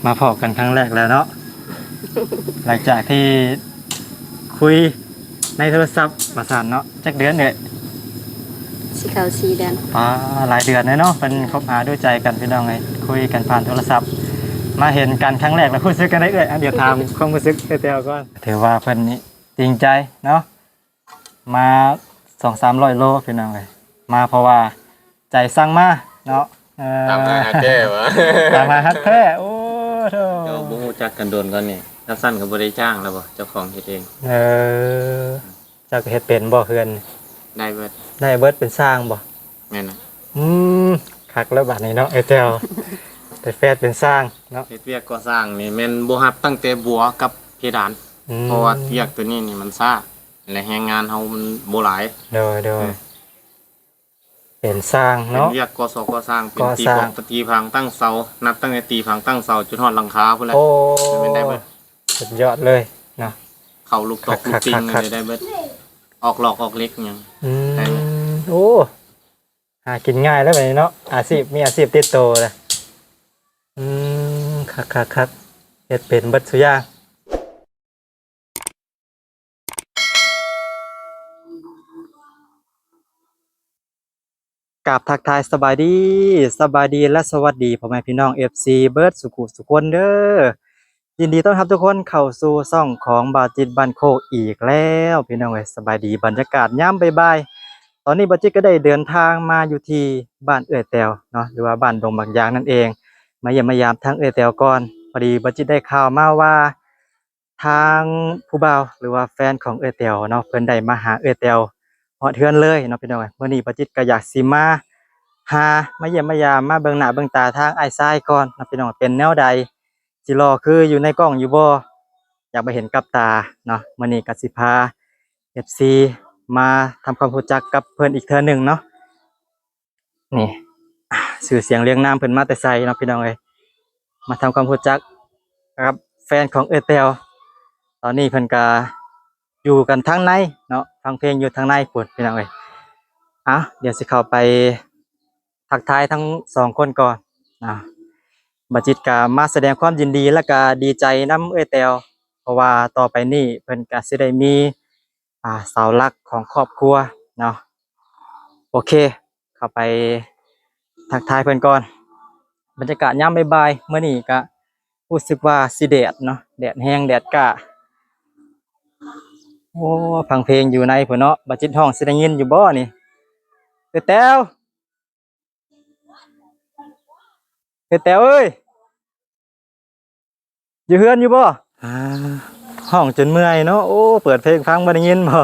ມາພໍ້ກັນຄັ້ງແລກແລ້ວເນາະ ຫຼັງຈາກທີ່ຄຸຍໃນໂທລະສັບວ່າຊັ້ນເນາະ. ຈັກເດືອນເອີຍ? ຊິເຂົ້າສີ່ເດືອນ. ປາ ຫຼາຍເດືອນແລ້ວເນາະ ເພິ່ນຄົບຫາດູໃຈກັນພີ່ນ້ອງເອີຍ ຄຸຍກັນຜ່ານໂທລະສັບ ມາເຫັນກັນຄັ້ງແລກແລ້ວຮູ້ສຶກຈັ່ງໃດເອີຍ? ອ່ະ ດຽວຖາມຄວາມຮູ້ສຶກເອື້ອຍແຕວກ່ອນ. ຖືວ່າເພິ່ນນີ້ຈິງໃຈເນາະ ມາສອງສາມຮ້ອຍໂລພີ່ນ້ອງເອີຍ ມາເພາະວ່າໃຈສັ່ງມາເນາະ. ເອີ ຕາມຫາຮັກແທ້ຫວາ? ຕາມຫາຮັກແທ້. ໂອ້ໂທ້ ເຈົ້າບໍ່ຮູ້ຈັກກັນດົນກ່ອນນີ້ ຄັນຊັ້ນກໍບໍ່ໄດ້ຈ້າງແລ້ວບໍ່? ເຈົ້າຂອງເຮັດເອງ. ເອີ ເຈົ້າກໍເຮັດເປັນບໍ່ເຮືອນ? ໄດ້ເບິດ. ໄດ້ເບິດ ເປັນຊ່າງບໍ່? ແມ່ນນະ. ອືມ ຄັກແລ້ວບາດນີ້ເນາະ ເອື້ອຍແຕວ ໄດ້ແຟນເປັນຊ່າງເນາະ. ເຮັດວຽກກໍ່ສ້າງນີ້ແມ່ນບໍ່ຮັບຕັ້ງແຕ່ບົວກັບເພດານ ອືມ ເພາະວ່າວຽກຕົວນີ້ນີ້ມັນຊ້າ ແລະແຮງງານເຮົາມັນບໍ່ຫຼາຍ. ໂດຍ ໂດຍ ເອີ ເປັນຊ່າງເນາະ ເປັນວຽກກໍ່ສ້າງ ກໍ່ສ້າງ ເປັນຕີ ກໍ່ສ້າງ ຕີຜັງຕັ້ງເສົາ ນັບຕັ້ງແຕ່ຕີຜັງຕັ້ງເສົາຈົນຮອດຫຼັງຄາພຸ້ນແຫຼະ. ໂອ້ ແມ່ນໄດ້ເບິດ ສຸດຍອດເລີຍເນາະ. ເຂົ້າລູກຕອກ ຄັກໆໆໆ ລູກຕິງນີ້ໄດ້ເບິດ ອອກຫຼອກອອກເຫຼັກຫຍັງ. ອືມ ໄດ້ເບິດ. ໂອ້ ຫາກິນງ່າຍແລ້ວບາດນີ້ເນາະ ອາຊີບ ມີອາຊີບຕິດໂຕແລ້ວ. ອືມ ຄັກໆໆ ເຮັດເປັນເບິດສູ່ຢ່າງ. ກາບທັກທາຍສະບາຍດີ ສະບາຍດີ ແລະ ສະຫວັດດີພໍ່ແມ່ພີ່ນ້ອງເອັຟຊີເບິດສູ່ຜູ້ສູ່ຄົນເດີ. ຍິນດີຕ້ອນຮັບທຸກຄົນເຂົ້າສູ່ຊ່ອງຂອງບ່າວຈິດບ້ານໂຄກອີກແລ້ວພີ່ນ້ອງເອີຍ. ສະບາຍດີ ບັນຍາກາດຍາມບ່າຍໆ ຕອນນີ້ບ່າວຈິດກໍໄດ້ເດີນທາງມາຢູ່ທີ່ບ້ານເອື້ອຍແຕວເນາະ ຫຼືວ່າບ້ານດົງບັກຢາງນັ້ນເອງ ມາຢ້ຽມມາຢາມທາງເອື້ອຍແຕວກ່ອນ. ພໍດີບ່າວຈິດໄດ້ຂ່າວມາວ່າ ທາງຜູ້ບ່າວ ຫຼືວ່າແຟນຂອງເອື້ອຍແຕວເນາະ ເພິ່ນໄດ້ມາຫາເອື້ອຍແຕວຮອດເຮືອນເລີຍເນາະພີ່ນ້ອງເອີຍ. ມື້ນີ້ບ່າວຈິດກໍຢາກຊິມາຫາ ມາຢ້ຽມມາຢາມ ມາເບິ່ງໜ້າເບິ່ງຕາທາງອ້າຍຊາຍກ່ອນເນາະພີ່ນ້ອງ ເປັນແນວໃດ ຊິຫຼໍ່ຄືຢູ່ໃນກ້ອງຢູ່ບໍ່ ຢາກມາເຫັນກັບຕາເນາະ. ມື້ນີ້ກໍຊິພາເອັຟຊີມາທຳຄວາມຮູ້ຈັກກັບເພິ່ນອີກເທື່ອໜຶ່ງເນາະ. ນີ້ ຊື່ສຽງລຽງນາມເພິ່ນມາແຕ່ໃສເນາະພີ່ນ້ອງເອີຍ. ມາທຳຄວາມຮູ້ຈັກກັບແຟນຂອງເອື້ອຍແຕວ ຕອນນີ້ເພິ່ນກະຢູ່ກັນທາງໃນເນາະ ຟັງເພງຢູ່ທາງໃນພຸ້ນພີ່ນ້ອງເອີຍ. ເອົາ ດຽວຊິເຂົ້າໄປທັກທາຍທັງສອງຄົນກ່ອນເນາະ. ບ່າວຈິດກະມາສະແດງຄວາມຍິນດີ ແລະກະດີໃຈນຳເອື້ອຍແຕວ ເພາະວ່າຕໍ່ໄປນີ້ເພິ່ນກະຊິໄດ້ມີ ອ່າ ເສົາຫຼັກຂອງຄອບຄົວເນາະ. ໂອເຄ ເຂົ້າໄປທັກທາຍເພິ່ນກ່ອນ. ບັນຍາກາດຍາມບ່າຍໆ ມື້ນີ້ກະຮູ້ສຶກວ່າຊິແດດເນາະ ແດດແຮງ ແດດກ້າ. ໂອ້ ຟັງເພງຢູ່ໃນພຸ້ນເນາະ ບ່າວຈິດຮ້ອງຊິໄດ້ຍິນຢູ່ບໍ່ນີ້? ເອື້ອຍແຕວ ເອື້ອຍແຕວເອີຍ ຢູ່ເຮືອນຢູ່ບໍ່? ອ່າ ຮ້ອງຈົນເມື່ອຍເນາະ. ໂອ້ ເປີດເພງຟັງບໍ່ໄດ້ຍິນບໍ່?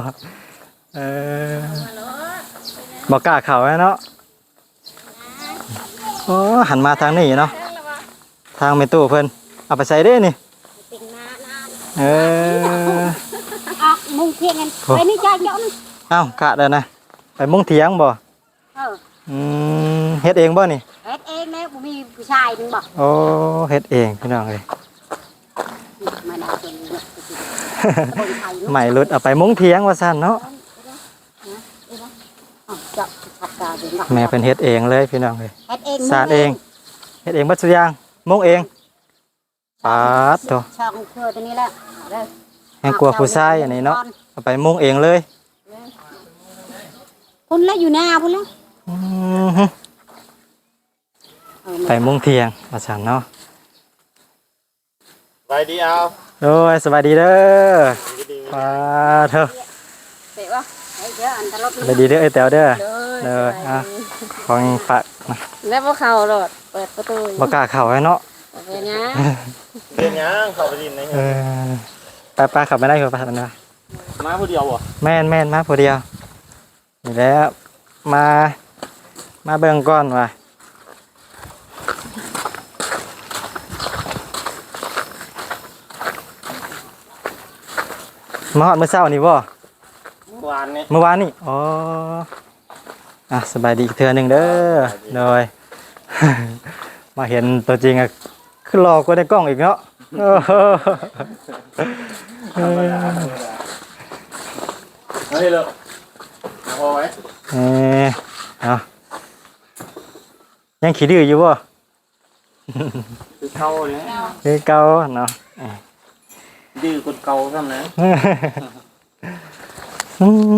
ເອີ ບໍ່ກ້າເຂົ້າແລ້ວເນາະ. ໂອ້ ຫັນມາທາງນີ້ເນາະ ທາງແມ່ຕູ້ເພິ່ນ. ເອົາໄປໃສເດ້ນີ້? ເອີ ອອກມຸງທຽງກັນ ໂອ້ ໄປນີ້ຈ້າຍເຈົ້ານະ. ເອົ້າ ກະແລ້ວນະ ໄປມຸງທຽງບໍ່? ເອີ ອືມ ເຮັດເອງບໍ່ນີ້? ເຮັດເອງແລ້ວ ບໍ່ມີຜູ້ຊາຍນຳບໍ່? ໂອ້ ເຮັດເອງພີ່ນ້ອງເອີຍ. ໄມ້ຫຼຸດ ເອົາໄປມຸງທຽງວ່າຊັ້ນເນາະ. ແມ່ເພິ່ນເຮັດເອງເລີຍພີ່ນ້ອງເອີຍ ເຮັດເອງ ສານເອງ ມຸງເອງ ເຮັດເອງເບິດຊຸຢ່າງ ມຸງເອງ. ປາດໂທ້ ຊ່ອງເທື່ອຕົວນີ້ແຫຼະ ແຮງກວ່າຜູ້ຊາຍອັນນີ້ເນາະ. ເອົາໄປມຸງເອງເລີຍ ພຸ້ນລະ ຢູ່ໜ້າພຸ້ນລະ. ອືມ ໄປມຸງທຽງວ່າຊັ້ນເນາະ. ສະບາຍດີເອົາ. ໂດຍ ສະບາຍດີເດີ. ປາດໂທ້ ສະບາຍດີເດີອ້າຍແຕວເດີ. ໂດຍ ອ່າ ຂອງຝາກນະ. ແລ້ວບໍ່ເຂົ້າໂລດ ເປີດປະຕູ ບໍ່ກ້າເຂົ້າແລ້ວເນາະ. ເປັນຫຍັງ ເປັນຫຍັງ ເຂົ້າໄປຫຼິ້ນໃນເຮືອນ. ເອີ ໄປໆ ເຂົ້າໄປໃນເຮືອນ ໄປ. ມາຜູ້ດຽວບໍ່? ແມ່ນໆ ມາຜູ້ດຽວ. ນີ້ແຫຼະ ມາ ມາເບິ່ງກ່ອນວ່າ ມາຮອດມື້ເຊົ້ານີ້ບໍ່? ມື້ວານນີ້ ມື້ວານນີ້. ອໍ ອ່ະ ສະບາຍດີອີກເທື່ອໜຶ່ງເດີ. ສະບາຍດີ. ໂດຍ ມາເຫັນຕົວຈິງ ຄືຫຼໍ່ກວ່າໃນກ້ອງອີກເນາະ. ເອີ ເອົາ ຍັງຂີ້ດື້ຢູ່ບໍ່? ຄືເກົ່າແຫຼະ ຄືເກົ່າເນາະ ດື້ຄົນເກົ່າຊ້ຳນະ. ອືມ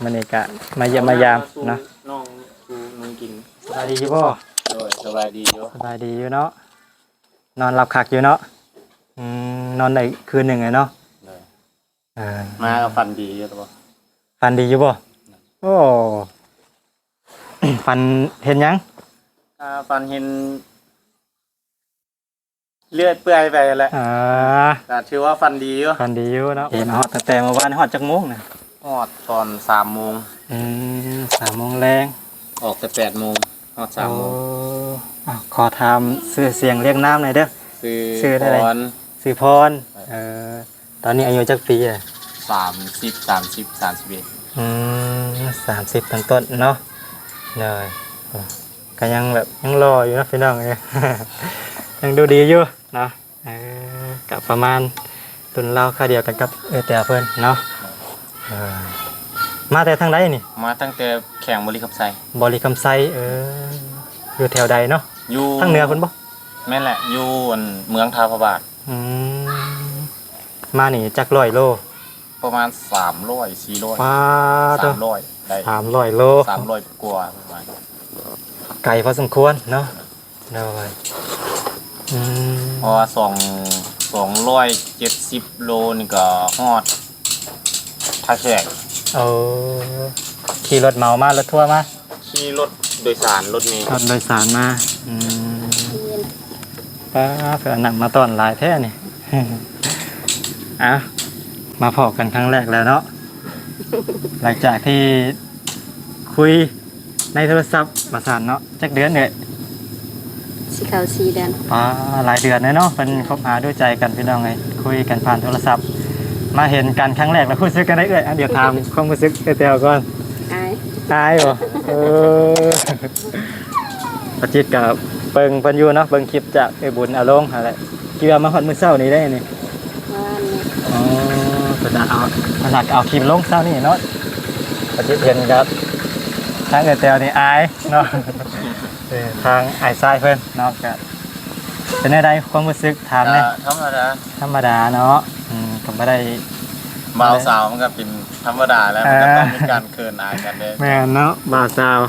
ມື້ນີ້ກະມາຢ້ຽມມາຢາມເນາະ ມາສູ່ນ້ອງ ສູ່ນ້ອງກິນ. ສະບາຍດີຢູ່ບໍ່? ໂດຍ ສະບາຍດີຢູ່ ສະບາຍດີຢູ່ເນາະ. ນອນຫຼັບຄັກຢູ່ເນາະ. ອືມ ນອນໄດ້ຄືນໜຶ່ງແລ້ວເນາະ. ໂດຍ ເອີ ມາກໍຝັນດີຢູ່ບໍ່? ຝັນດີຢູ່ບໍ່? ໂອ້ ຝັນເຫັນຫຍັງ? ອ່າ ຝັນເຫັນ ເລື່ອຍເປື່ອຍໄປແຫຼະ. ອ່າ ກໍຖືວ່າຝັນດີຢູ່ ຝັນດີຢູ່ເນາະ. ເຫັນຮອດຕັ້ງແຕ່ມື້ວານ ຮອດຈັກໂມງນະ? ຮອດຕອນສາມໂມງ. ອືມ ສາມໂມງແລງ ອອກແຕ່ແປດໂມງ ຮອດສາມໂມງ. ໂອ້ ອ້າວ ຂໍຖາມຊື່ສຽງລຽງນາມໜ່ອຍເດີ. ຊື່ ຊື່ໄດ້ໃດ? ພອນ. ຊື່ພອນ. ເອີ ຕອນນີ້ອາຍຸຈັກປີແລ້ວ? ສາມສິບ ສາມສິບ ສາມສິບເອັດ. ອືມ ສາມສິບຕົ້ນໆເນາະ. ໂດຍ ກໍຍັງແບບຍັງຫຼໍ່ຢູ່ເນາະພີ່ນ້ອງເອີຍ ຍັງດູດີຢູ່ເນາະ. ເອີ ກໍປະມານລຸ້ນລາວຄາວດຽວກັນກັບເອື້ອຍແຕ້ວເພິ່ນເນາະ. ເອີ ມາແຕ່ທາງໃດນີ້? ມາຕັ້ງແຕ່ແຂວງບໍລິຄຳໄຊ. ບໍລິຄຳໄຊ ເອີ ຢູ່ແຖວໃດເນາະ? ຢູ່ທາງເໜືອພຸ້ນບໍ່? ແມ່ນແຫຼະ ຢູ່ອັນເມືອງທ່າພະບາດ. ອືມ ມານີ້ຈັກຮ້ອຍໂລ? ປະມານສາມຮ້ອຍ ສີ່ຮ້ອຍ. ປາດໂທ້ ສາມຮ້ອຍໄດ້ ສາມຮ້ອຍໂລ ສາມຮ້ອຍກວ່າປະມານ. ໄກພໍສົມຄວນເນາະ. ໂດຍ ອືມ ເພາະວ່າສອງ ສອງຮ້ອຍເຈັດສິບໂລນີ້ກໍຮອດທ່າແຂກ. ໂອ້ ຂີ່ລົດເໝົາມາ ລົດທົວມາ? ຂີ່ລົດໂດຍສານ ລົດເມ. ລົດໂດຍສານມາ. ອືມ ປ້າ ເພິ່ນເອົາໜັງມາຕ້ອນຫຼາຍແທ້ນີ້. ເອົ້າ ມາພໍ້ກັນຄັ້ງແລກແລ້ວເນາະ ຫຼັງຈາກທີ່ຄຸຍໃນໂທລະສັບວ່າຊັ້ນເນາະ. ຈັກເດືອນເອີຍ? ຊິເຂົ້າສີ່ເດືອນ. ປ້າ ຫຼາຍເດືອນແລ້ວເນາະ ເພິ່ນ ໂດຍ ຄົບຫາດູໃຈກັນພີ່ນ້ອງເອີຍ ຄຸຍກັນຜ່ານໂທລະສັບ. ມາເຫັນກັນຄັ້ງແລກແລ້ວຮູ້ສຶກຈັ່ງໃດເອື້ອຍ? ອ່ະ ດຽວຖາມຄວາມຮູ້ສຶກເອື້ອຍແຕ້ວກ່ອນ. ອາຍ. ອາຍບໍ່? ເອີ ປາຈິດກໍເບິ່ງເພິ່ນຢູ່ເນາະ ເບິ່ງຄລິບຈາກເອື້ອຍບຸນເອົາລົງຫັ້ນແຫຼະ. ຄິດວ່າມາຮອດມື້ເຊົ້ານີ້ໄດ໋ນີ້. ອໍ ເພິ່ນວ່າເອົາ ເພິ່ນວ່າເອົາຄລິບລົງເຊົ້ານີ້ເນາະ. ປາຈິດເຫັນກັບທາງເອື້ອຍແຕ້ວນີ້ອາຍເນາະ. ເອີ ທາງອ້າຍຊາຍເພິ່ນເນາະ ກະເປັນແນວໃດຄວາມຮູ້ສຶກ? ຖາມແດ່. ກໍທຳມະດາ ທຳມະດາເນາະ. ອືມ ກໍບໍ່ໄດ້ ບ່າວສາວມັນກໍເປັນທຳມະດາແຫຼະ. ເອີ ມັນກໍຕ້ອງມີການເຂີນອາຍກັນເດ້. ແມ່ນເນາະ ບ່າວສາວ.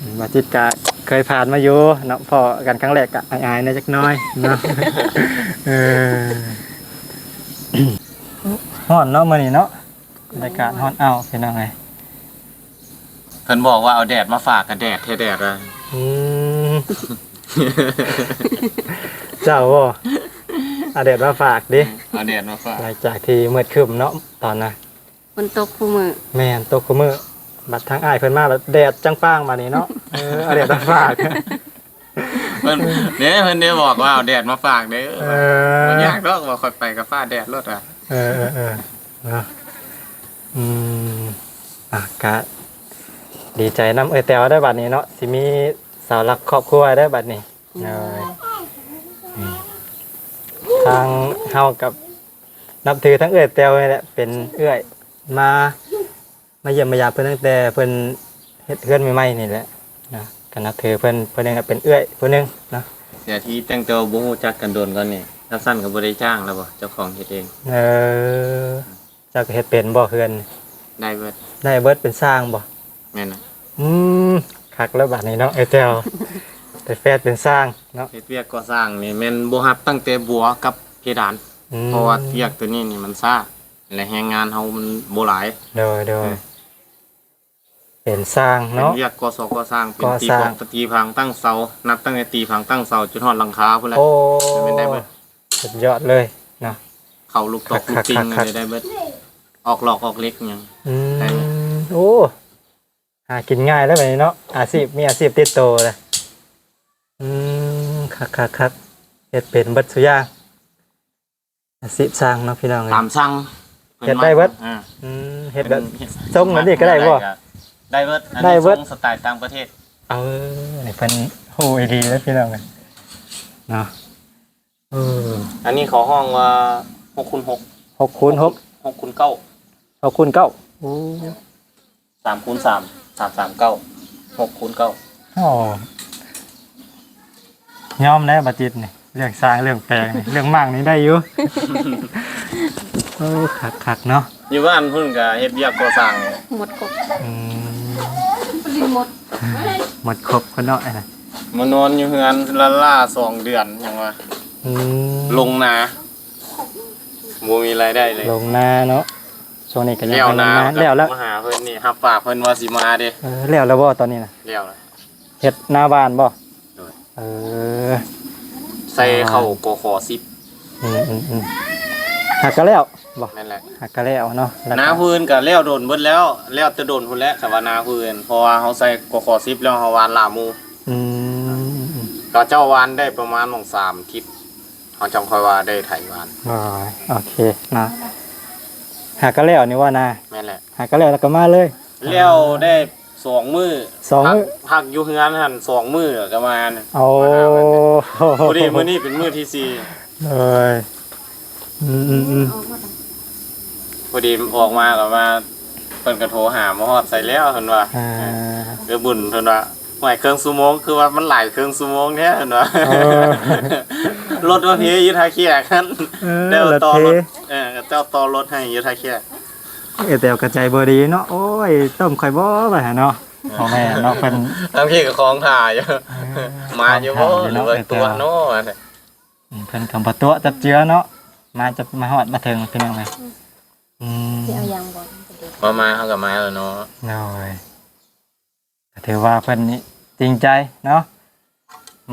ອືມ ບາຈິດກະເຄີຍຜ່ານມາຢູ່ເນາະ ພໍ້ກັນຄັ້ງແລກກະອາຍໆແດ່ຈັກໜ້ອຍເນາະ. ເອີ ຮ້ອນເນາະມື້ນີ້ເນາະ. ບັນຍາກາດຮ້ອນອ້າວ ພີ່ນ້ອງເອີຍ. ເພິ່ນບອກວ່າເອົາແດດມາຝາກ ກະແດດແທ້ແດດວ່າ. ອືມ ເຈົ້າບໍ່ ເອົາແດດມາຝາກຕິ? ເອົາແດດມາຝາກ ຫຼັງຈາກທີ່ມືດຄຶ້ມເນາະຕອນນະ. ຝົນຕົກຄູ່ມື້. ແມ່ນ ຕົກຄູ່ມື້. ບັດທາງອ້າຍເພິ່ນມາແລ້ວ ແດດຈັງປາງບາດນີ້ເນາະ. ເອີ ເອົາແດດມາຝາກ. ເພິ່ນເດ້ ເພິ່ນໄດ້ບອກວ່າເອົາແດດມາຝາກເດ້. ເອີ ບໍ່ຍາກດອກ ວ່າຂ້ອຍໄປກໍຟ້າແດດໂລດວ່າ. ເອີ ເອີ ເອີ ເນາະ. ອືມ ອ່ະ ກະດີໃຈນຳເອື້ອຍແຕ້ວເດີບັດນີ້ເນາະ ຊິມີເສົາຫຼັກຄອບຄົວເດີບັດນີ້. ໂດຍ ໂດຍ ອືມ ທາງເຮົາກັບນັບຖືທາງເອື້ອຍແຕ້ວນີ້ແຫຼະ ເປັນເອື້ອຍ ມາ ມາຢ້ຽມມາຢາມເພິ່ນຕັ້ງແຕ່ເພິ່ນເຮັດເຮືອນໃໝ່ໆນີ້ແຫຼະເນາະ. ກໍນັບຖືເພິ່ນ ເພິ່ນເອງກໍເປັນເອື້ອຍຜູ້ໜຶ່ງເນາະ. ເສຍທີຕັ້ງແຕ່ບໍ່ຮູ້ຈັກກັນດົນກ່ອນນີ້ ຄັນຊັ້ນກໍບໍ່ໄດ້ຈ້າງແລ້ວບໍ່ ເຈົ້າຂອງເຮັດເອງ. ເອີ ເຈົ້າກໍເຮັດເປັນບໍ່ເຮືອນ? ໄດ້ເບິດ. ໄດ້ເບິດ ເປັນຊ່າງບໍ່? ແມ່ນນະ. ອືມ ຄັກແລ້ວບາດນີ້ເນາະ ເອື້ອຍແຕ້ວ ໄປແຟດເປັນຊ່າງເນາະ. ເຮັດວຽກກໍ່ສ້າງນີ້ແມ່ນບໍ່ຮັບຕັ້ງແຕ່ບົວກັບເພດານ. ອືມ ເພາະວ່າວຽກຕົວນີ້ນີ້ມັນຊ້າ ແລະແຮງງານເຮົາມັນບໍ່ຫຼາຍ. ໂດຍ ໂດຍ ເອີ ເປັນຊ່າງເນາະ ເປັນວຽກກໍ່ສ້າງ ກໍ່ສ້າງ ເປັນຕີ ກໍ່ສ້າງ ຕີຜັງຕັ້ງເສົາ ນັບຕັ້ງແຕ່ຕີຜັງຕັ້ງເສົາຈົນຮອດຫຼັງຄາພຸ້ນແຫຼະ. ໂອ້ ແມ່ນໄດ້ເບິດ ສຸດຍອດເລີຍເນາະ. ເຂົ້າລູກຕອກ ລູກຕິ່ງ ຄັກໆໆໆ ໄດ້ເບິດ ອອກຫຼອກອອກເຫຼັກຫຍັງ. ອືມ ໄດ້ເບິດ. ໂອ້ ຫາກິນງ່າຍແລ້ວບັດນີ້ເນາະ ອາຊີບ ມີອາຊີບຕິດໂຕແລ້ວ. ອືມ ຄັກໆໆ ເຮັດເປັນເບິດສູ່ຢ່າງ. ອາຊີບຊ່າງເນາະພີ່ນ້ອງເອີຍ ຕາມສັ່ງ ເຮັດໄດ້ເບິດ. ເອີ ອືມ ເຮັດແບບ ເປັນ ຊົງແບບນີ້ກໍໄດ້ບໍ່? ໄດ້ເບິດ ອັນນີ້ ໄດ້ເບິດ ຊົງສະໄຕຕ່າງປະເທດ. ເອີ ນີ້ເພິ່ນຮູ້ອີ່ຫຼີເດີພີ່ນ້ອງເອີຍເນາະ. ເອີ ອັນນີ້ເຂົາຮ້ອງວ່າຫົກຄູນຫົກ ຫົກຄູນຫົກ ຫົກຄູນເກົ້າ ຫົກຄູນເກົ້າ. ໂອ້ ສາມຄູນສາມ ສາມສາມເກົ້າ ຫົກຄູນເກົ້າ. ອໍ ຫ ຍອມແລ້ວ ບາຈິດນີ້ ເລື່ອງສ້າງເລື່ອງແປງນີ້ ເລື່ອງໝັ້ງນີ້ໄດ້ຢູ່. ໂອ້ ຄັກໆເນາະ. ຢູ່ບ້ານພຸ້ນກໍເຮັດວຽກກໍ່ສ້າງ ໝົດຄົບ. ອືມ ໝົດຄົບຄົນເນາະ. ມານອນຢູ່ເຮືອນລ້າໆສອງເດືອນຫຍັງວະ. ອືມ ລົງນາ ບໍ່ມີລາຍໄດ້ເລີຍ. ລົງນາເນາະ. ຊ່ວງນີ້ກໍຍັງ ແລ້ວນາ ແລ້ວແລ້ວ ມາຫາເພິ່ນນີ້ ຮັບປາກເພິ່ນວ່າຊິມາເດ້. ເອີ ແລ້ວແລ້ວບໍ່ຕອນນີ້ນະ? ແລ້ວແລ້ວ. ເຮັດນາຫວ່ານບໍ່? ໂດຍ. ເອີ ໃສ່ເຂົ້າ ອ່າ ກຂ ສິບ. ອືມໆໆ ຫາກະແລ້ວບໍ່? ແມ່ນແຫຼະ. ຫາກະແລ້ວເນາະ. ນາພື້ນກະແລ້ວດົນເບິດແລ້ວ ແລ້ວແຕ່ດົນພຸ້ນແຫຼະ. ຄັນວ່ານາພື້ນ ເພາະວ່າເຮົາໃສ່ ກຂ ສິບ ແລ້ວເຮົາຫວ່ານຫຼ້າໝູ່. ອືມ ເຂົາເຈົ້າຫວ່ານໄດ້ປະມານສອງສາມທິດ ເຮົາຈັ່ງຄ່ອຍວ່າໄດ້ໄຖຫວ່ານ. ໂອ້ຍ ໂອເຄເນາະ. ຫາກະແລ້ວນີ້ວ່ານາ? ແມ່ນແຫຼະ. ຫາກະແລ້ວ ແລ້ວກໍມາເລີຍ. ແລ້ວໄດ້ສອງມື້ ສອງມື້ ພັກ ພັກຢູ່ເຮືອນຫັ້ນສອງມື້ ແລ້ວກໍມາ. ໂອ້ ພໍດີມື້ນີ້ເປັນມື້ທີສີ່. ໂດຍ. ອືມໆໆ ພໍດີອອກມາກໍວ່າ ເພິ່ນກໍໂທຫາ ມາຮອດໃສແລ້ວ ເພິ່ນວ່າ. ອ່າ ເອີ ບຸນ ເພິ່ນວ່າ ຫ້ວຍ ເຄິ່ງຊົ່ວໂມງ ຄືວ່າມັນຫຼາຍເຄິ່ງຊົ່ວໂມງແທ້ ເພິ່ນວ່າ. ເອີ ລົດມາເພຢູ່ທ່າແຂກຫັ້ນ. ເອີ ແລ້ວຕໍ່ລົດ ລົດເພ ເອີ ເຂົາເຈົ້າຕໍ່ລົດໃຫ້ຢູ່ທ່າແຂກ. ເອີ ແຕ່ກໍໃຈບໍ່ດີເນາະ. ໂອ້ຍ ຕົ້ມຂ້ອຍບໍ່ ວ່າຫັ້ນເນາະ. ບໍ່ແມ່ນເນາະ ເພິ່ນ ທາງພີ້ກໍຄອງຖ້າຢູ່. ເອີ ມາຢູ່ບໍ່ ຄອງຖ້າຢູ່ ຫຼືວ່າ ເນາະ ຕົວະເນາະ. ອືມ ເພິ່ນກໍບໍ່ຕົວະຈັບເຈືອເນາະ. ມາຈະມາຮອດມາເຖິງ ພີ່ນ້ອງເອີຍ. ອືມ ອືມ ຊິເອົາຫຍັງບໍ່? ມາ ມາເຮົາກໍມາແລ້ວເນາະ. ໂດຍ. ກໍຖືວ່າເພິ່ນນີ້ຈິງໃຈເນາະ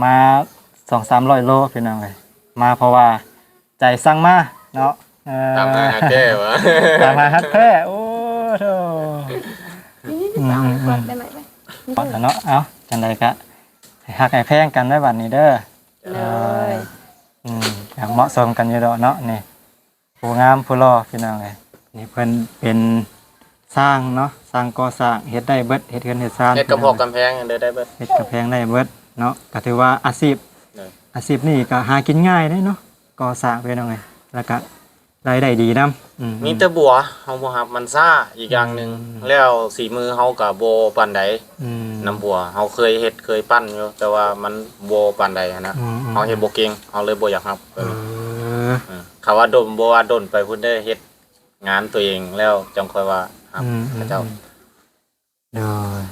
ມາສອງສາມຮ້ອຍໂລ ພີ່ນ້ອງເອີຍ. ມາເພາະວ່າໃຈສັ່ງມາເນາະ. ເອີ ຕາມຫາຮັກແທ້ຫວາ? ຕາມຫາຮັກແທ້. ໂອ້ໂທ. ອືມໆໆ ເນາະ. ເອົາ ຈັ່ງໃດກະໃຫ້ຮັກໃຫ້ແພງກັນເດີບັດນີ້ເດີ. ໂດຍ. ເອີ ອືມ ຢາກເໝາະສົມກັນຢູ່ດອກເນາະນີ້. ຜູ້ງາມຜູ້ຫຼໍ່ ພີ່ນ້ອງເອີຍ. ນີ້ເພິ່ນເປັນຊ່າງເນາະ ຊ່າງກໍ່ສ້າງ ເຮັດໄດ້ເບິດ ເຮັດເຮືອນເຮັດຊານ ເຮັດກຳແພງ ພີ່ນ້ອງເອີຍ ກຳແພງຫຍັງໄດ້ ໄດ້ເບິດ. ເຮັດກຳແພງໄດ້ເບິດເນາະ. ກໍຖືວ່າອາຊີບ ເອີ ອາຊີບນີ້ກໍຫາກິນງ່າຍເດ້ເນາະ ກໍ່ສ້າງ ພີ່ນ້ອງເອີຍ. ແລ້ວກໍລາຍໄດ້ດີນຳ. ອືມ ມີແຕ່ບົວ ເຮົາບໍ່ຮັບ ມັນຊ້າ. ອີກຢ່າງໜຶ່ງ ອືມ ແລ້ວສີມືເຮົາກໍບໍ່ປານໃດ. ອືມ ນຳບົວ ເຮົາເຄີຍເຮັດເຄີຍປັ້ນຢູ່ ແຕ່ວ່າມັນບໍ່ປານໃດຫັ້ນນະ. ອືມໆ ເຮົາເຮັດບໍ່ເກັ່ງ ເຮົາເລີຍບໍ່ຢາກຮັບ. ເອີ ເອີ ຄຳວ່າດົນ ບໍ່ວ່າດົນໄປພຸ້ນເດ້ ເຮັດງານຕົວເອງແລ້ວຈັ່ງຄ່ອຍວ່າຮັບ ອືມໆ ເຂົາເຈົ້າ. ໂດຍ.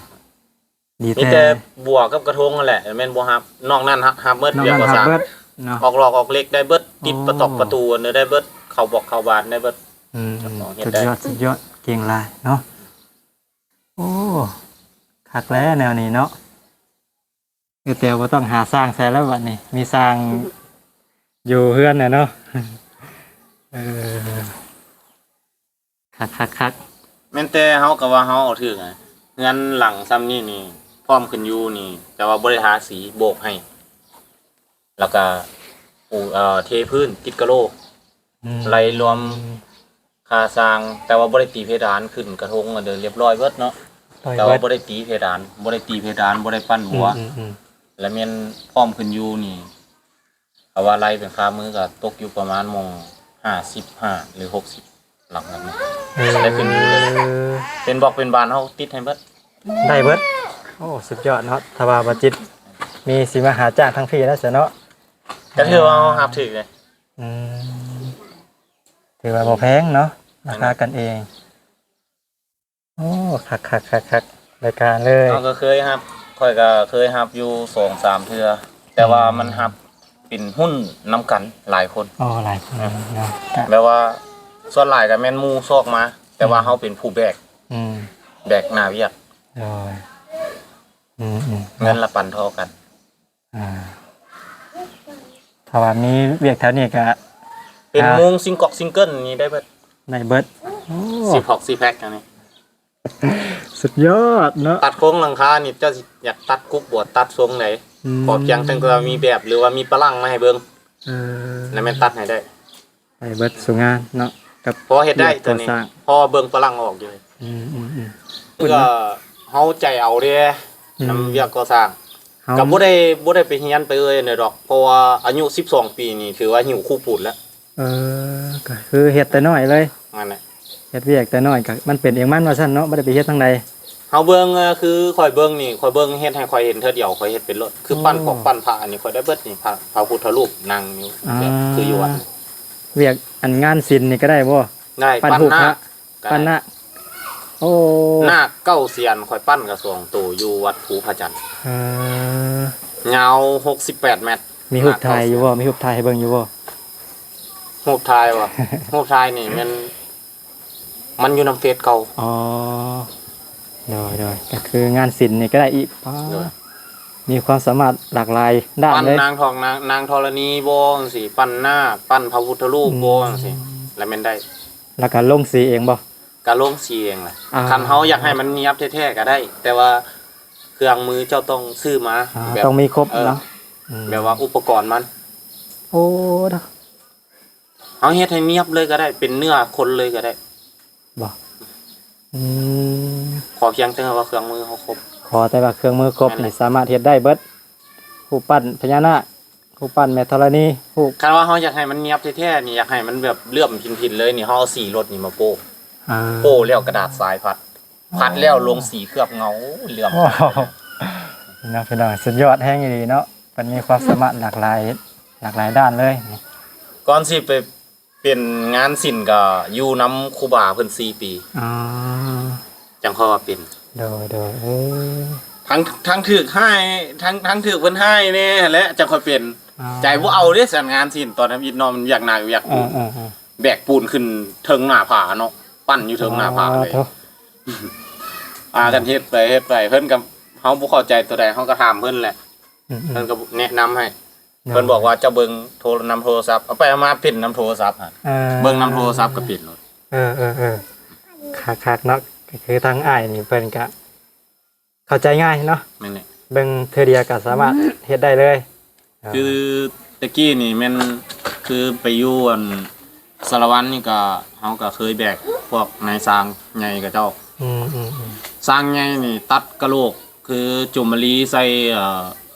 ມີແຕ່ບົວກັບກະທົງຫັ້ນແຫຼະແມ່ນບໍ່ຮັບ. ນອກນັ້ນຮັບ ຮັບໝົດ. ນອກນັ້ນຮັບເບິດເນາະ. ອອກຫຼອກອອກເຫຼັກໄດ້ເບິດ. ໂອ້ ຕິດປະຕອກປະຕູອັນໃດໄດ້ເບິດ. ເຂົ້າບອກເຂົ້າບານໄດ້ເບິດ. ອືມ ເຮັດໄດ້. ສຸດຍອດ ສຸດຍອດ ເກັ່ງຫຼາຍເນາະ. ໂອ້ ຄັກແລ້ວແນວນີ້ເນາະ. ເອີ ແຕ່ບໍ່ຕ້ອງຫາຊ່າງໃສ່ແລ້ວບັດນີ້ ມີຊ່າງຢູ່ເຮືອນແຫຼະເນາະ. ເອີ ຄັກໆໆ. ແມ່ນແຕ່ເຮົາກໍວ່າເຮົາເອົາຖືກນະ ເຮືອນຫຼັງຊ່ຳນີ້ນີ້ ພ້ອມຂຶ້ນຢູ່ນີ້ ແຕ່ວ່າບໍ່ໄດ້ທາສີ ໂບກໃຫ້ ແລ້ວກະປູ ເອີ ເທພື້ນ ຕິດກະໂຫຼ. ອືມ ໄລ່ລວມຄ່າສ້າງ ແຕ່ວ່າບໍ່ໄດ້ຕີເພດານ ຂຶ້ນກະທົງອັນເດີ ລຽບຮ້ອຍເບິດເນາະ. ແຕ່ວ່າບໍ່ໄດ້ຕີເພດານ ບໍ່ໄດ້ຕີເພດານ ບໍ່ໄດ້ປັ້ນບົວ. ອືມໆໆ ແລ້ວແມ່ນພ້ອມຂຶ້ນຢູ່ນີ້ ເອົາວ່າໄລ່ເປັນຄ່າມື້ກໍຕົກຢູ່ປະມານໝ່ອງຫ້າສິບຫ້າ ຫຼື ຫົກສິບ ຫຼັງນັ້ນ. ເອີ ໄດ້ຂຶ້ນຢູ່ເລີຍ. ເປັນບລັອກເປັນບານເຮົາຕິດໃຫ້ເບິດ. ໄດ້ເບິດ. ໂອ້ ສຸດຍອດເນາະ. ຖ້າວ່າບໍ່ຈິດມີ ຊິມາຫາຈ້າງທາງພີ້ແລ້ວຊະເນາະ. ກໍຖືວ່າເຮົາຮັບຖືກເລີຍ. ອືມ ຖືວ່າບໍ່ແພງເນາະ ລາຄາກັນເອງ. ໂອ້ ຄັກໆໆໆ ລາຍການເລີຍ. ເຮົາກໍເຄີຍຮັບ ຂ້ອຍກໍເຄີຍຮັບຢູ່ສອງສາມເທື່ອ ແຕ່ວ່າ ອືມ ມັນຮັບເປັນຫຸ້ນນຳກັນຫຼາຍຄົນ. ອໍ ຫຼາຍຄົນເນາະ. ແບບວ່າສ່ວນຫຼາຍກໍແມ່ນໝູ່ຊອກມາ ແຕ່ວ່າ ອືມ ເຮົາເປັນຜູ້ແບກ. ອືມ ແບກໜ້າວຽກ. ໂດຍ. ອືມໆ ເງິນລະປັນທໍ່ກັນ. ອ່າ ຖ້າວ່າມີວຽກແຖວນີ້ກະ ເປັນ ອ່າ ມຸງຊິງກອກຊິງເກີນນີ້ໄດ້ເບິດ. ໄດ້ເບິດ. ໂອ້ ຊີພອກຊີແພັກອັນນີ້ ສຸດຍອດເນາະ. ຕັດໂຄງຫຼັງຄານີ້ ເຈົ້າຊິຢາກຕັດກຸບບໍ່ ຕັດຊົງໃດ? ອືມ ຂໍພຽງແຕ່ວ່າມີແບບ ຫຼືວ່າມີປະລັງມາໃຫ້ເບິ່ງ. ເອີ ນັ້ນແມ່ນຕັດໃຫ້ໄດ້. ໄດ້ເບິດສູ່ງານເນາະ ກັບ ພໍເຮັດໄດ້ ວຽກກໍ່ສ້າງ ຕົວນີ້ ພໍເບິ່ງຝຣັ່ງອອກຢູ່. ອືມໆໆ ເພື່ອເຮົາໃຈເອົາເດ້ ອືມ ນຳວຽກກໍ່ສ້າງ ເຮົາ ກໍບໍ່ໄດ້ ບໍ່ໄດ້ໄປຮຽນໄປເອີ່ຍໃດດອກ ເພາະວ່າອາຍຸສິບສອງປີນີ້ ຖືວ່າຫິ້ວຄູປູນແລ້ວ. ເອີ ກໍຄືເຮັດແຕ່ນ້ອຍເລີຍ. ນັ້ນແຫຼະ ເຮັດວຽກແຕ່ນ້ອຍ ກໍມັນເປັນເອງມັນວ່າຊັ້ນເນາະ ບໍ່ໄດ້ໄປເຮັດທາງໃດ. ເຮົາເບິ່ງ ຄືຂ້ອຍເບິ່ງນີ້ ຂ້ອຍເບິ່ງເຮັດໃຫ້ຂ້ອຍເຫັນເທື່ອດຽວ ຂ້ອຍເຮັດເປັນໂລດ. ຄື ອໍ ປັ້ນພວກ ປັ້ນພະ ອັນນີ້ຂ້ອຍໄດ້ເບິດນີ້ ພະ ພະພຸດທະຮູບນັ່ງຢູ່ ອ່າ ແບບຄືຢູ່ວັດ. ວຽກອັນງານສິນນີ້ກໍໄດ້ບໍ່? ໄດ້. ປັ້ນຮູບພະ ປັ້ນນາກ ກໍໄດ້ ປັ້ນນາກ. ໂອ້ ນາກເກົ້າສຽນ ຂ້ອຍປັ້ນກະສອງໂຕ ຢູ່ວັດພູພະຈັນ. ເອີ ຍາວຫົກສິບແປດແມັດ. ມີຮູບຖ່າຍຢູ່ບໍ່? ນາກເກົ້າສຽນ ມີຮູບຖ່າຍໃຫ້ເບິ່ງຢູ່ບໍ່? ຮູບຖ່າຍບໍ່? ຮູບຖ່າຍນີ້ແມ່ນ ມັນຢູ່ນຳເຟສເກົ່າ. ອໍ ໂດຍໆ ກໍຄືງານສິນນີ້ກໍໄດ້ອີກ. ປ້າ ໂດຍ ມີຄວາມສາມາດຫຼາກຫຼາຍດ້ານເລີຍ. ປັ້ນນາງທອງ ນາງ ນາງທໍລະນີບໍ່ ຈັ່ງຊີ້ ປັ້ນນາກ ປັ້ນພະພຸດທະຮູບບໍ່ ອືມ ຈັ່ງຊີ້ ລະແມ່ນໄດ້. ລະກະລົງສີເອງບໍ່? ກະລົງສີເອງລະ. ອ່າ ຄັນເຮົາຢາກໃຫ້ມັນນຽບແທ້ໆກໍໄດ້ ແຕ່ວ່າເຄື່ອງມືເຈົ້າຕ້ອງຊື້ມາ. ອ່າ ແບບ ຕ້ອງມີຄົບ ເອີ ເນາະ. ອືມ ແບບວ່າອຸປະກອນມັນ. ໂອ້ ເຮົາເຮັດໃຫ້ນຽບເລີຍກໍໄດ້ ເປັນເນື້ອຄົນເລີຍກໍໄດ້. ບໍ່ ອືມ ຂໍພຽງແຕ່ວ່າເຄື່ອງມືເຮົາຄົບ. ຂໍແຕ່ວ່າເຄື່ອງມືຄົບ ແມ່ນແຫຼະ ນີ້ສາມາດເຮັດໄດ້ເບິດ. ຮູບປັ້ນພະຍານາກ ຮູບປັ້ນແມ່ທໍລະນີ ຮູບ ຄັນວ່າເຮົາຢາກໃຫ້ມັນນຽບແທ້ໆນີ້ ຢາກໃຫ້ມັນແບບເຫຼື້ອມພິນໆເລີຍນີ້ ເຮົາເອົາສີລົດນີ້ມາໂປ້. ອ່າ ໂປ້ແລ້ວກະດາດຊາຍພັດ ພັດແລ້ວລົງສີເຄືອບເງົາ ໂອ້ ເຫຼື້ອມ. ໂອ້ ເນາະ ພີ່ນ້ອງ ສຸດຍອດແຮງອີ່ຫຼີເນາະ. ເພິ່ນມີຄວາມສາມາດຫຼາກຫຼາຍ ຫຼາກຫຼາຍດ້ານເລີຍ. ກ່ອນຊິໄປ ເປັນງານສິນກໍຢູ່ນຳຄູບາເພິ່ນສີ່ປີ. ອໍ ຈັ່ງຄ່ອຍວ່າເປັນ. ໂດຍໆ ເອີ ທັງ ທັງຖືກຮ້າຍ ທັງ ທັງຖືກເພິ່ນຮ້າຍແດ່ຫັ້ນແຫຼະ ຈັ່ງຄ່ອຍເປັນ. ອໍ ໃຈບໍ່ເອົາເດ້ ສັນງານສິນ ຕອນທຳອິດເນາະ ມັນວຽກໜັກວຽກ ເອີ ເອີ ເອີ ແບກປູນຂຶ້ນເທິງໜ້າຜາເນາະ ປັ້ນຢູ່ເທິງໜ້າຜາເລີຍ. ອໍ ໂທ້ ພາກັນເຮັດໄປ ເຮັດໄປ ເພິ່ນກໍ ເຮົາບໍ່ເຂົ້າໃຈຕົວໃດ ເຮົາກໍຖາມເພິ່ນແຫຼະ. ອືມໆ ເພິ່ນກໍແນະນຳໃຫ້. ໂດຍ ເພິ່ນບອກວ່າເຈົ້າເບິ່ງໂທ ນຳໂທລະສັບ ເອົາໄປເອົາມາເປັນນຳໂທລະສັບຫັ້ນ. ເອີ ເບິ່ງນຳໂທລະສັບກໍເປັນໂລດ. ເອີໆ ຄັກໆ ເນາະ. ກໍຄືທາງອ້າຍນີ້ເພິ່ນກະເຂົ້າໃຈງ່າຍເນາະ. ແມ່ນແຫຼະ ເບິ່ງເທື່ອດຽວກໍສາມາດເຮັດໄດ້ເລີຍ. ເອີ ຄືແຕ່ກີ້ນີ້ແມ່ນ ຄືໄປຢູ່ອັນ ສາລະວັນນີ້ກໍ ເຮົາກໍເຄີຍແບກພວກນາຍຊ່າງໃຫຍ່ເຂົາເຈົ້າ. ອືມໆໆ ຊ່າງໃຫຍ່ນີ້ຕັດກະໂຫຼກ ຄືຈູມມາລີໃສ່ ເອີ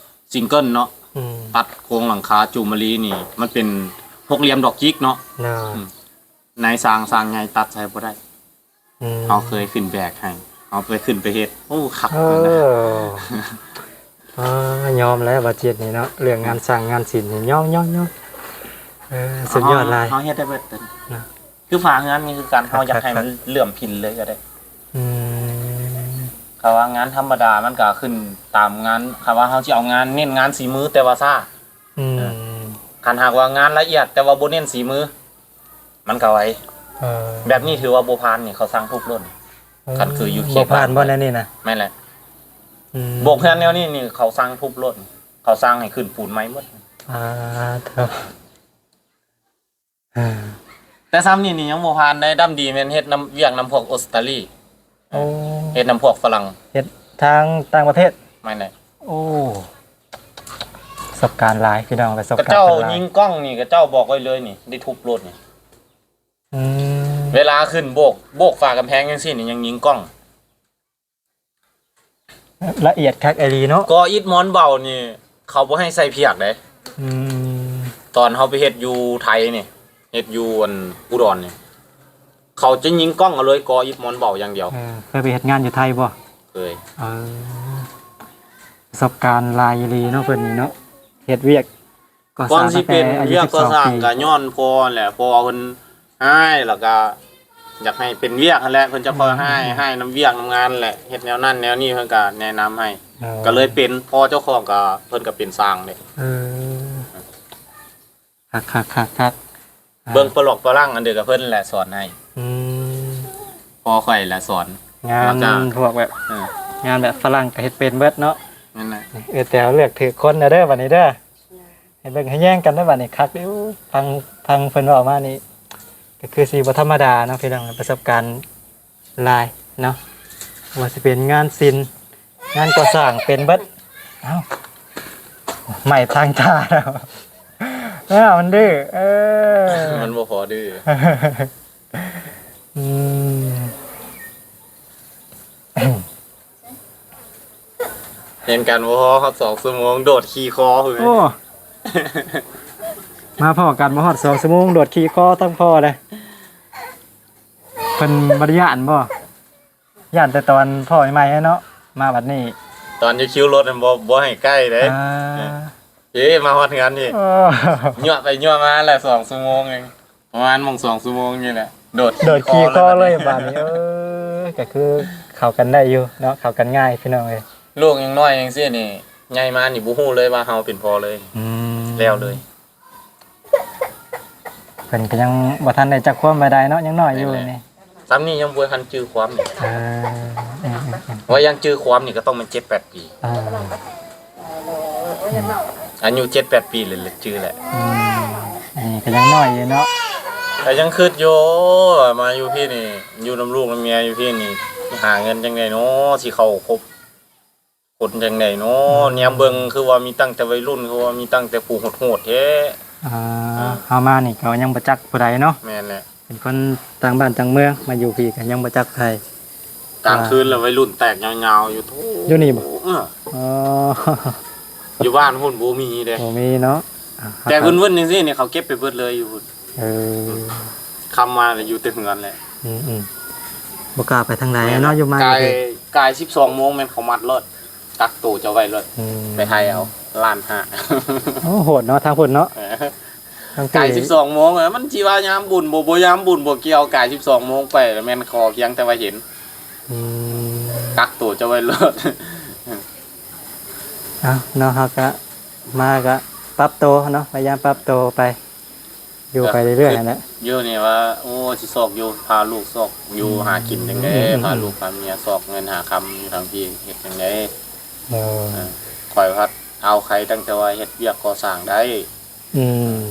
ຊິງເກີນເນາະ. ອືມ ຕັດໂຄງຫຼັງຄາຈູມມາລີນີ້ ມັນເປັນຫົກຫຼ່ຽມດອກຈິກເນາະ. ນາ ອືມ ນາຍຊ່າງ ຊ່າງໃຫຍ່ຕັດໃສ່ບໍ່ໄດ້. ອືມ ເຮົາເຄີຍຂຶ້ນແບກໃຫ້ ເຮົາໄປຂຶ້ນໄປເຮັດ ໂອ້ ຄັກ. ເອີ ນັ້ນນະ ອ່າ ຍອມແລ້ວ ບາດເຈັດນີ້ເນາະ ເລື່ອງງານຊ່າງງານສິນນີ້ ຍອມໆໆ. ເອີ ສຸດຍອດຫຼາຍ ເຮົາເຮັດໄດ້ເບິດ. ນະ ຄືຝາເຮືອນນີ້ຄືກັນ ເຮົາຢາກໃຫ້ມັນເຫຼື້ອມພິນເລີຍກໍໄດ້. ອືມ ຄັນວ່າງານທຳມະດາມັນກໍຂຶ້ນຕາມງານ ຄັນວ່າເຮົາຊິເອົາງານ ເນັ້ນງານສີມືແຕ່ວ່າຊ້າ. ອືມ ເອີ ຄັນຫາກວ່າງານລະອຽດແຕ່ວ່າບໍ່ເນັ້ນສີມື ມັນກໍໄວ. ເອີ ແບບນີ້ຖືວ່າບໍ່ຜ່ານນີ້ ເຂົາສັ່ງທຸບໂລດ. ເອີ ຄັນຄືຢູ່ເຂດ ບໍ່ຜ່ານບໍ່ແນວນີ້ນະ? ແມ່ນແຫຼະ. ອືມ ໂບກເຮືອນແນວນີ້ນີ້ ເຂົາສັ່ງທຸບໂລດ ເຂົາສັ່ງໃຫ້ຂຶ້ນປູນໃໝ່ໝົດ. ອ່າ ເຖິ ແຕ່ຊ່ຳນີ້ນີ້ຍັງບໍ່ຜ່ານໄດ້. ດຳດີແມ່ນເຮັດນຳ ວຽກນຳພວກອົດສະຕາລີ. ໂອ້ ເຮັດນຳພວກຝຣັ່ງ ເຮັດທາງຕ່າງປະເທດ. ແມ່ນແຫຼະ. ໂອ້ ປະສົບການຫຼາຍພີ່ນ້ອງ ປະສົບການຫຼາຍ. ເຂົາເຈົ້າຍິງກ້ອງນີ້ ເຂົາເຈົ້າບອກໄວ້ເລີຍນີ້ ໄດ້ທຸບໂລດນີ້. ອືມ ເວລາຂຶ້ນໂບກ ໂບກຝາກຳແພງຈັ່ງຊີ້ນີ້ ຍັງຍິງກ້ອງ. ລະອຽດຄັກອີ່ຫຼີເນາະ. ກໍ່ອິດມອນເບົານີ້ ເຂົາບໍ່ໃຫ້ໃສ່ພຽກເດ້. ອືມ ຕອນເຮົາໄປເຮັດຢູ່ໄທນີ້ ເຮັດຢູ່ອັນອຸດອນນີ້ ເຂົາຈະຍິງກ້ອງເອົາເລີຍ ກໍ່ອິດມອນເບົາຢ່າງດຽວ. ເອີ ເຄີຍໄປເຮັດງານຢູ່ໄທບໍ່? ເຄີຍ. ເອີ ປະສົບການຫຼາຍອີ່ຫຼີເນາະ ເພິ່ນນີ້ເນາະ ເຮັດວຽກ ກ່ອນຊິເປັນວຽກກໍ່ສ້າງກໍຍ້ອນພໍ່ຫັ້ນແຫຼະ ພໍ່ເພິ່ນຮ້າຍ ແລ້ວກໍຢາກໃຫ້ເປັນວຽກຫັ້ນແຫຼະ ເພິ່ນຈະຄ່ອຍຮ້າຍ ອືມ ຮ້າຍນຳວຽກນຳງານແຫຼະ ເຮັດແນວນັ້ນແນວນີ້ ເພິ່ນກໍແນະນຳໃຫ້. ອໍ ກໍເລີຍເປັນ ພໍ່ເຈົ້າຂອງກໍ ເພິ່ນກໍເປັນຊ່າງເດ້. ເອີ ຄັກໆໆໆ ເບິ່ງປະຫຼອກປະລັງອັນດຽວກັບເພິ່ນແຫຼະສອນໃຫ້. ອືມ ພໍ່ຂ້ອຍແຫຼະສອນ ງານ ແລ້ວກໍພວກແບບ ເອີ ງານແບບຝຣັ່ງກໍເຮັດເປັນເບິດເນາະ. ນັ້ນແຫຼະ. ເອີ ແຕ່ເລືອກຖືກຄົນແລ້ວເດີ ບັດນີ້ເດີ ໃຫ້ເບິ່ງໃຫ້ແຍງກັນເດີບັດນີ້ ຄັກເດ້. ຟັງ ຟັງເພິ່ນເວົ້າມານີ້ ກໍຄືຊິບໍ່ທຳມະດາເນາະພີ່ນ້ອງ ປະສົບການຫຼາຍເນາະ ບໍ່ວ່າຊິເປັນງານສິນ ງານກໍ່ສ້າງເປັນເບິດ. ເອົ້າ ໄມ້ທາງທ່າແລ້ວ ເອີ ມັນດື້ ເອີ ມັນບໍ່ພໍດື້. ອືມ ເຫັນກັນບໍ່ພໍຮອດສອງຊົ່ວໂມງ ໂດດຂີ່ຄໍພຸ້ນ. ໂອ້ ມາພໍ້ກັນບໍ່ຮອດສອງຊົ່ວໂມງ ໂດດຂີ່ຄໍທັງພໍ່ເລີຍ. ເພິ່ນບໍ່ໄດ້ຢ້ານບໍ່? ຢ້ານແຕ່ຕອນພໍ້ໃໝ່ໆເນາະ ມາບັດນີ້ ຕອນຢູ່ຄິວລົດນັ້ນບໍ່ ບໍ່ໃຫ້ໃກ້ເດ້ ອ່າ ເອີ ເອີ ມາຮອດເຮືອນນີ້ ໂອ້ ຍົວະໄປຍົວະມາແລ້ວສອງຊົ່ວໂມງເອງ ປະມານໂມງສອງຊົ່ວໂມງນີ້ແຫຼະ ໂດດ ໂດດຂີ່ຄໍເລີຍບາດນີ້ ເອີ ກໍຄືເຂົ້າກັນໄດ້ຢູ່ເນາະ ເຂົ້າກັນງ່າຍພີ່ນ້ອງເອີຍ ລູກຍັງນ້ອຍຈັ່ງຊີ້ນີ້ ໃຫຍ່ມານີ້ບໍ່ຮູ້ເລີຍວ່າເຮົາເປັນພໍ່ເລີຍ ອືມ ແລ້ວເລີຍ ເພິ່ນກໍຍັງບໍ່ທັນໄດ້ຈັກຄວາມປານໃດເນາະ ຍັງນ້ອຍຢູ່ ແມ່ນແຫຼະ ນີ້ ສ່ຳນີ້ຍັງບໍ່ທັນຈື່ຄວາມນີ້ ເອີ ເອີ ເອີ ເອີ ວ່າຍັງຈື່ຄວາມນີ້ກໍຕ້ອງແມ່ນເຈັດແປດປີ ເອີ ອືມ ອາຍຸເຈັດແປດປີເລີຍຈື່ແຫຼະ ອືມ ອັນນີ້ກໍຍັງນ້ອຍຢູ່ເນາະ ກໍຍັງຄິດຢູ່ ມາຢູ່ພີ້ນີ້ ຢູ່ນຳລູກນຳເມຍຢູ່ພີ້ນີ້ ຊິຫາເງິນຈັ່ງໃດເນາະ ຊິເຂົ້າຄົບ ຄົນຈັ່ງໃດເນາະ ອືມ ແນມເບິ່ງຄືວ່າມີຕັ້ງແຕ່ໄວລຸ້ນ ຄືວ່າມີຕັ້ງແຕ່ຜູ້ໂຫດໆແທ້ ອ່າ ອ່າ ເຮົາມານີ້ກໍຍັງບໍ່ຈັກຜູ້ໃດເນາະ ແມ່ນແຫຼະ ເປັນຄົນຕ່າງບ້ານຕ່າງເມືອງ ມາຢູ່ພີ້ກໍຍັງບໍ່ຈັກໃຜ ກາງຄືນລະໄວລຸ້ນແຕກຍາວໆຢູ່ ຢູ່ນີ້ບໍ່? ເອີ ອໍ ຢູ່ບ້ານພຸ້ນບໍ່ມີເດ້ ບໍ່ມີເນາະ ອ່າ ແຕ່ວຶ້ນໆຈັ່ງຊີ້ນີ້ ເຂົາເກັບໄປເບິດເລີຍຢູ່ພຸ້ນ ເອີ ຄ່ຳມາລະຢູ່ແຕ່ເຮືອນແຫຼະ ອືມໆ ບໍ່ກ້າໄປທາງໃດເນາະ ຢູ່ມາ ກາຍ ຢູ່ພີ້ ກາຍສິບສອງໂມງແມ່ນເຂົາມັດໂລດ ກັກໂຕເຈົ້າໄວ້ໂລດ ອືມ ໄປໄທເອົາລ້ານຫ້າ ໂອ້ ໂຫດເນາະ ທາງພຸ້ນເນາະ ເອີ ທາງ ກາຍສິບສອງໂມງ ເອີ ມັນຊິວ່າຍາມບຸນບໍ່ ບໍ່ຍາມບຸນບໍ່ກ່ຽວ ກາຍສິບສອງໂມງໄປ ແມ່ນຂໍພຽງແຕ່ວ່າເຫັນ ອືມ ກັກໂຕເຈົ້າໄວ້ໂລດ ເອົາເນາະ ເຮົາກະມາກະປັບໂຕເນາະ ພະຍາຍາມປັບໂຕໄປ ຢູ່ໄປເລື້ອຍໆຫັ້ນແຫຼະ ຢູ່ນີ້ວ່າ ໂອ້ ຊິຊອກຢູ່ ພາລູກຊອກຢູ່ ອືມ ຫາກິນຈັ່ງໃດ ອືມໆໆ ພາລູກພາເມຍຊອກເງິນຫາຄຳຢູ່ທາງພີ້ ເຮັດຈັ່ງໃດ ໂດຍ ເອີ ຂ້ອຍພັດເອົາໄຄຕັ້ງແຕ່ວ່າເຮັດວຽກກໍ່ສ້າງໄດ້ ອືມ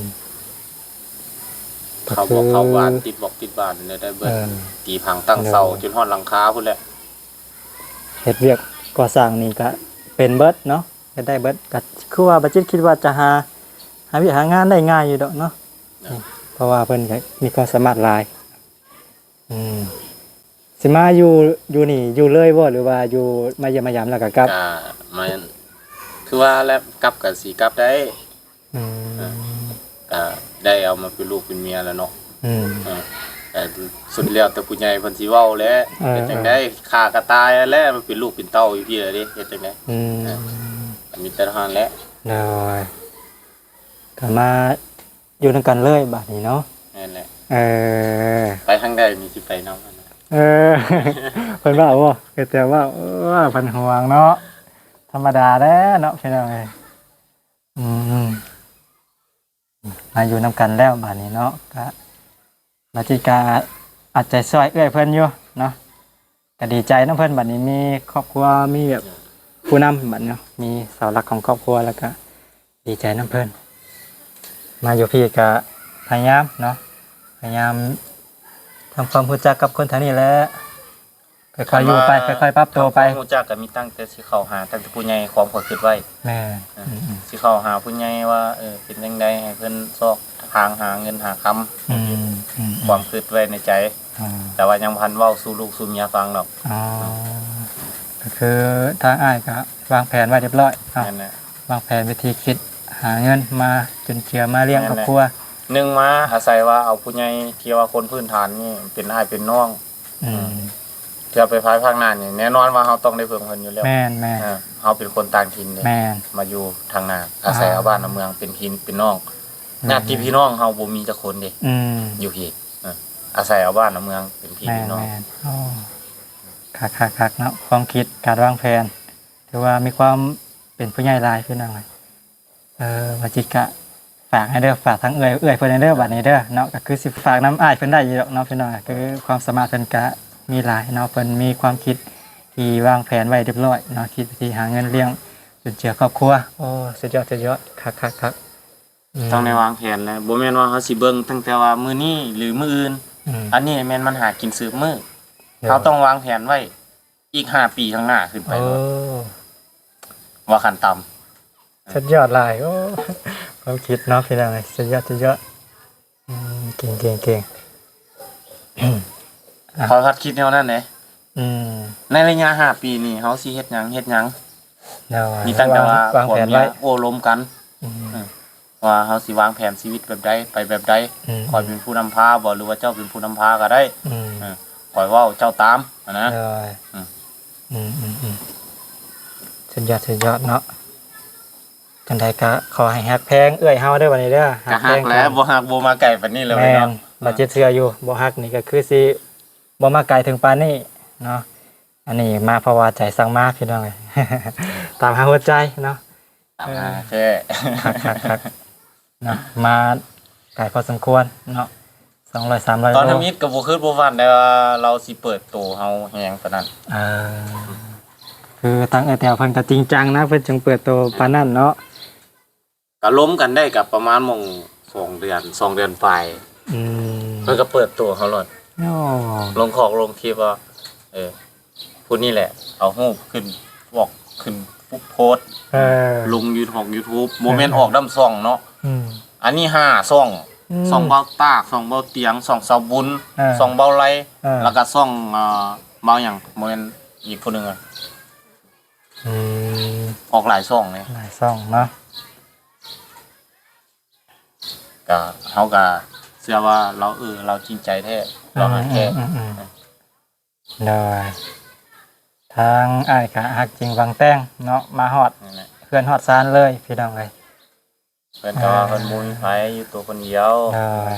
ເຂົ້າບອກເຂົ້າບ້ານ ຕິດບອກຕິດບ້ານໄດ້ ໄດ້ເບິດ ເອີ ຕີຜັງຕັ້ງເສົາ ໂດຍ ຈົນຮອດຫຼັງຄາພຸ້ນແຫຼະ ເຮັດວຽກກໍ່ສ້າງນີ້ກະເປັນເບິດເນາະ ເຮັດໄດ້ເບິດ ກະຄືວ່າບາຈິດຄິດວ່າຈະຫາ ຫາວຽກຫາງານໄດ້ງ່າຍຢູ່ດອກເນາະ ເອີ ນີ້ ເພາະວ່າເພິ່ນກະມີຄວາມສາມາດຫຼາຍ ອືມ ຊິມາຢູ່ ຢູ່ນີ້ຢູ່ເລີຍບໍ່ ຫຼືວ່າຢູ່ມາຢ້ຽມມາຢາມແລ້ວກະກັບ? ກະມາ ຄືວ່າແຫຼະ ກັບກະຊິກັບໄດ້ ອືມ ເອີ ກະໄດ້ເອົາມາເປັນລູກເປັນເມຍແລ້ວເນາະ ອືມ ເອີ ກະສຸດແລ້ວແຕ່ຜູ້ໃຫຍ່ເພິ່ນຊິເວົ້າແຫຼະ ເອີ ເຮັດຈັ່ງໃດ ເອີ ຂ້າກະຕາຍແລ້ວ ມາເປັນລູກເປັນເຕົ້າຢູ່ພີ້ແລ້ວເດ້ ເຮັດຈັ່ງໃດ ອືມ ເອີ ກະມີແຕ່ເທົ່ານັ້ນແຫຼະ ໂດຍ ກະມາຢູ່ນຳກັນເລີຍບາດນີ້ເນາະ ແມ່ນແຫຼະ ເອີ ໄປທາງໃດນີ້ຊິໄປນຳ ເອີ ເພິ່ນເວົ້າບໍ່ ເຮັດແຕ່ເວົ້າ ເອີ ເພິ່ນຫ່ວງເນາະ ທຳມະດາແຫຼະເນາະ ພີ່ນ້ອງເອີຍ ອືມ ມາຢູ່ນຳກັນແລ້ວບາດນີ້ເນາະ ກະ ບາດນີ້ກະເອົາໃຈຊ່ວຍເອື້ອຍເພິ່ນຢູ່ເນາະ ກະດີໃຈນຳເພິ່ນ ບາດນີ້ມີຄອບຄົວ ມີແບບຜູ້ນຳບາດເນາະ ມີເສົາຫຼັກຂອງຄອບຄົວ ແລ້ວກະດີໃຈນຳເພິ່ນ ມາຢູ່ພີ້ກະພະຍາຍາມເນາະ ພະຍາຍາມທຳຄວາມຮູ້ຈັກກັບຄົນແຖວນີ້ແຫຼະ ຄ່ອຍໆຢູ່ໄປ ຄັນວ່າ ຄ່ອຍໆປັບໂຕໄປ ຄວາມຮູ້ຈັກກໍມີຕັ້ງແຕ່ຊິເຂົ້າຫາ ຕັ້ງແຕ່ຜູ້ໃຫຍ່ ຄວາມຂ້ອຍຄິດໄວ້ ແມ່ນ ເອີ ອືມໆ ຊິເຂົ້າຫາຜູ້ໃຫຍ່ວ່າ ເອີ ເປັນຈັ່ງໃດ ໃຫ້ເພິ່ນຊອກທາງຫາເງິນຫາຄຳ ອືມໆໆ ຄວາມຄິດໄວ້ໃນໃຈ ອ່າ ແຕ່ວ່າຍັງບໍ່ທັນເວົ້າສູ່ລູກສູ່ເມຍຟັງດອກ ອໍ ກໍຄືທາງອ້າຍກໍວາງແຜນໄວ້ຮຽບຮ້ອຍເນາະ ແມ່ນແຫຼະ ວາງແຜນວິທີຄິດຫາເງິນມາຈຸນເຈືອມາລ້ຽງ ແມ່ນແຫຼະ ຄອບຄົວ ໜຶ່ງມາອາໄສວ່າເອົາຜູ້ໃຫຍ່ທີ່ວ່າຄົນພື້ນຖານນີ້ເປັນອ້າຍເປັນນ້ອງ ອືມ ເທື່ອໄປພາຍພາກໜ້ານີ້ ແນ່ນອນວ່າເຮົາຕ້ອງໄດ້ເພິ່ງເພິ່ນຢູ່ແລ້ວ ແມ່ນໆ ເອີ ເຮົາເປັນຄົນຕ່າງຖິ່ນເດ້ ແມ່ນ ມາຢູ່ທາງໜ້າ ອາໄສເອົາບ້ານເອົາເມືອງເປັນພີ່ເປັນນ້ອງ ແມ່ນໆ ຍາດຕິພີ່ນ້ອງເຮົາບໍ່ມີຈັກຄົນເດ້ ອືມ ຢູ່ພີ້ ເອີ ອາໄສເອົາບ້ານເອົາເມືອງເປັນພີ່ເປັນນ້ອງ ແມ່ນໆ ໂອ້ ຄັກໆໆ ເນາະ ຄວາມຄິດ ການວາງແຜນ ຖືວ່າມີຄວາມເປັນຜູ້ໃຫຍ່ຫຼາຍ ພີ່ນ້ອງເອີຍ ເອີ ວ່າຈິກະຝາກໃຫ້ເດີ ຝາກທາງເອື້ອຍ ເອື້ອຍເພິ່ນໃຫ້ເດີ ບາດນີ້ເດີເນາະ ກໍຄືຊິຝາກນຳອ້າຍເພິ່ນໄດ້ຢູ່ດອກເນາະ ພີ່ນ້ອງ ຄືຄວາມສາມາດເພິ່ນກະມີຫຼາຍເນາະ ເພິ່ນມີຄວາມຄິດທີ່ວາງແຜນໄວ້ຮຽບຮ້ອຍເນາະ ຄິດວິທີຫາເງິນລ້ຽງຈຸນເຈືອຄອບຄົວ ໂອ້ ສຸດຍອດ ສຸດຍອດ ຄັກໆໆ ອືມ ຕ້ອງໄດ້ວາງແຜນແຫຼະ ບໍ່ແມ່ນວ່າເຮົາຊິເບິ່ງຕັ້ງແຕ່ວ່າມື້ນີ້ ຫຼື ມື້ອື່ນ ອືມ ອັນນີ້ແມ່ນມັນຫາກິນສືບມື້ ໂດຍ ເຮົາຕ້ອງວາງແຜນໄວ້ ອີກຫ້າປີຂ້າງໜ້າຂຶ້ນໄປ ໂອ້ ໂລດ ວ່າຂັ້ນຕ່ຳ ສຸດຍອດຫຼາຍ ໂອ້ ຄວາມຄິດເນາະ ພີ່ນ້ອງເອີຍ ສຸດຍອດ ສຸດຍອດ ອືມ ເກັ່ງ ເກັ່ງ ເກັ່ງ ຂ້ອຍພັດຄິດແນວນັ້ນເດ້ ອືມ ໃນໄລຍະຫ້າປີນີ້ ເຮົາຊິເຮັດຫຍັງ ເຮັດຫຍັງ ໂດຍ ມີຕັ້ງແຕ່ວ່າ ວາງ ວາງແຜນໄວ້ ຜົວເມຍໂອ້ລົມກັນ ອືມ ອືມ ວ່າເຮົາຊິວາງແຜນຊີວິດແບບໃດ ໄປແບບໃດ ອືມ ຂ້ອຍເປັນຜູ້ນຳພາບໍ ຫຼືວ່າເຈົ້າເປັນຜູ້ນຳພາກໍໄດ້ ອືມ ເອີ ຂ້ອຍເວົ້າເຈົ້າຕາມຫັ້ນນະ. ໂດຍ ອືມ ອືມໆໆ ສຸດຍອດ ສຸດຍອດເນາະ. ຈັ່ງໃດກໍຂໍໃຫ້ຮັກແພງເອື້ອຍເຮົາເດີ ບັດນີ້ເດີ ກໍຮັກແຫຼະ ຮັກແພງກັນ ບໍ່ຮັກບໍ່ມາໄກປານນີ້ແຫຼະເນາະ. ແມ່ນ ບໍ່ຈິດເຊື່ອຢູ່ ບໍ່ຮັກນີ້ກໍຄືຊິບໍ່ມາໄກເຖິງປານນີ້ເນາະ. ອັນນີ້ມາເພາະວ່າໃຈສັ່ງມາ ພີ່ນ້ອງເອີຍ ຕາມຫາຫົວໃຈເນາະ. ຕາມຫາແທ້ ຄັກໆໆ ເນາະ ມາໄກພໍສົມຄວນເນາະ ສອງຮ້ອຍ ສາມຮ້ອຍ ຕອນ ໂລ ທຳອິດກໍບໍ່ຄິດບໍ່ຝັນໄດ້ວ່າລາວຊິເປີດໂຕເຮົາແຮງປານນັ້ນ. ເອີ ຄືທາງເອື້ອຍແຕວເພິ່ນກໍຈິງຈັງນະ ເພິ່ນຈຶ່ງເປີດໂຕປານນັ້ນເນາະ. ກໍລົມກັນໄດ້ກໍປະມານໝ່ອງສອງເດືອນ ສອງເດືອນປາຍ ອືມ ເພິ່ນກໍເປີດໂຕເຮົາໂລດ. ໂອ້ ລົງຂອກລົງຄລິບວ່າ ເອີ ຜູ້ນີ້ແຫຼະ ເອົາຮູບຂຶ້ນບລັອກ ຂຶ້ນໂພສ ເອີ ລົງຢູທູບ ຢູທູບ ບໍ່ແມ່ນ ເອີ ອອກນຳຊ່ອງເນາະ. ອືມ ອັນນີ້ຫ້າຊ່ອງ ອືມ ຊ່ອງເບົາຕາກ ຊ່ອງເບົາຕຽງ ຊ່ອງສາວບຸນ ເອີ ຊ່ອງເບົາໄລ ເອີ ແລ້ວກໍຊ່ອງ ເອີ ເບົາຫຍັງ ບໍ່ແມ່ນອີກຜູ້ໜຶ່ງອະ. ອືມ ອອກຫຼາຍຊ່ອງເດ້ ຫຼາຍຊ່ອງເນາະ. ກະ ເຮົາກະເຊື່ອວ່າລາວ ເອີ ລາວຈິງໃຈແທ້ ລາວຮັກແທ້. ອືມໆໆ ໂດຍ ທາງອ້າຍກະຮັກຈິງຫວັງແຕ່ງເນາະ ມາຮອດ ນັ້ນແຫຼະ ເຮືອນຮອດຊານເລີຍ ພີ່ນ້ອງເອີຍ. ເພິ່ນກໍວ່າ ເອີ ເພິ່ນບໍ່ມີໃຜ ຢູ່ຕົວຄົນດຽວ. ໂດຍ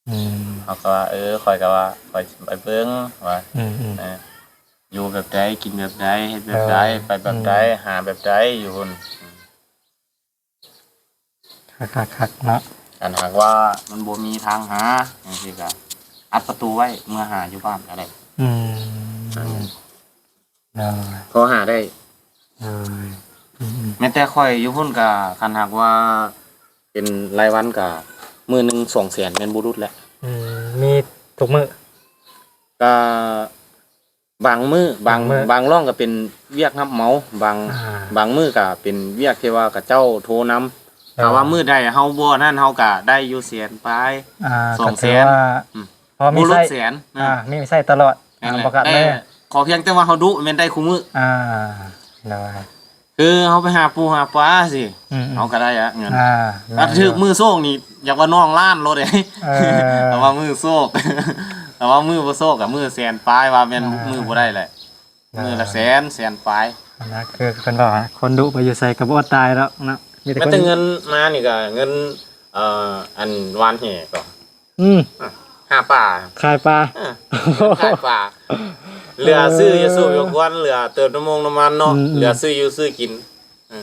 ອືມ ເຮົາກໍວ່າ ເອີ ຂ້ອຍກໍວ່າຂ້ອຍຊິໄປເບິ່ງວ່າ ອືມໆ ເອີ ຢູ່ແບບໃດ ກິນແບບໃດ ເຮັດແບບໃດ ໂດຍ ໄປແບບໃດ ອືມ ຫາແບບໃດ ຢູ່ພຸ້ນ. ຄັກໆໆ ເນາະ. ຄັນຫາກວ່າມັນບໍ່ມີທາງຫາ ຈັ່ງຊີ້ກໍອັດປະຕູໄວ້ ເມືອຫາຢູ່ບ້ານກໍໄດ້. ອືມ ໂດຍ ໂທຫາໄດ້. ໂດຍ ອືມໆ ແມ່ນແຕ່ຂ້ອຍຢູ່ພຸ້ນກໍ ຄັນຫາກວ່າເປັນລາຍວັນກໍມື້ໜຶ່ງສອງແສນແມ່ນບໍ່ຫຼຸດແຫຼະ. ອືມ ມີທຸກມື້? ກໍ ບາງມື້ ບາງ ບາງມື້ ບາງລ່ອງກໍເປັນວຽກຮັບເໝົາ ບາງ ອ່າ ບາງມື້ກໍເປັນວຽກທີ່ວ່າເຂົາເຈົ້າໂທນຳ. ເອີ ຖ້າວ່າມື້ໃດເຮົາບໍ່ນັ້ນ ເຮົາກໍໄດ້ຢູ່ແສນປາຍ ອ່າ ສອງແສນ ກໍຖືວ່າ ອືມ ພໍມີ ບໍ່ຫຼຸດ ໃຊ້ ແສນ ອ່າ ມີໃຊ້ຕະຫຼອດ ນັ້ນແຫຼະ ບໍ່ຂາດເລີຍ. ແຕ່ຂໍພຽງແຕ່ວ່າເຮົາດຸແມ່ນໄດ້ຄູ່ມື້. ອ່າ ໂດຍ ຄືເຮົາໄປຫາປູຫາປາຊີ້ ອືມໆ ເຮົາກໍໄດ້ອະເງິນ. ອ່າ ແມ່ນຢູ່ ຖ້າຖືກມື້ໂຊກນີ້ ຢາກວ່ານ້ອງລ້ານໂລດເດ້. ເອີ ແຕ່ວ່າມື້ໂຊກ ແຕ່ວ່າມື້ບໍ່ໂຊກກໍມື້ແສນປາຍ ວ່າແມ່ນ ອ່າ ມື້ບໍ່ໄດ້ແຫຼະ. ອ່າ ມື້ລະແສນ ແສນປາຍ. ອັນນັ້ນຄືເພິ່ນເວົ້າ ຄົນດຸໄປຢູ່ໃສກໍບໍ່ອດຕາຍດອກເນາະ. ມີແຕ່ ແມ່ນແຕ່ເງິນມານີ້ກໍເງິນ ເອີ ອັນຫວ່ານແຫກໍ ອືມ ອ່ະ ຫາປາ ຂາຍປາ ເອີ ຂາຍປາ ເຫຼືອຊື້ຢາສູບຢາຄວັນ ເຫຼືອເຕີມນ້ຳມົງນ້ຳມັນເນາະ ອືມໆ ເຫຼືອຊື້ຢູ່ຊື້ກິນ ເອີ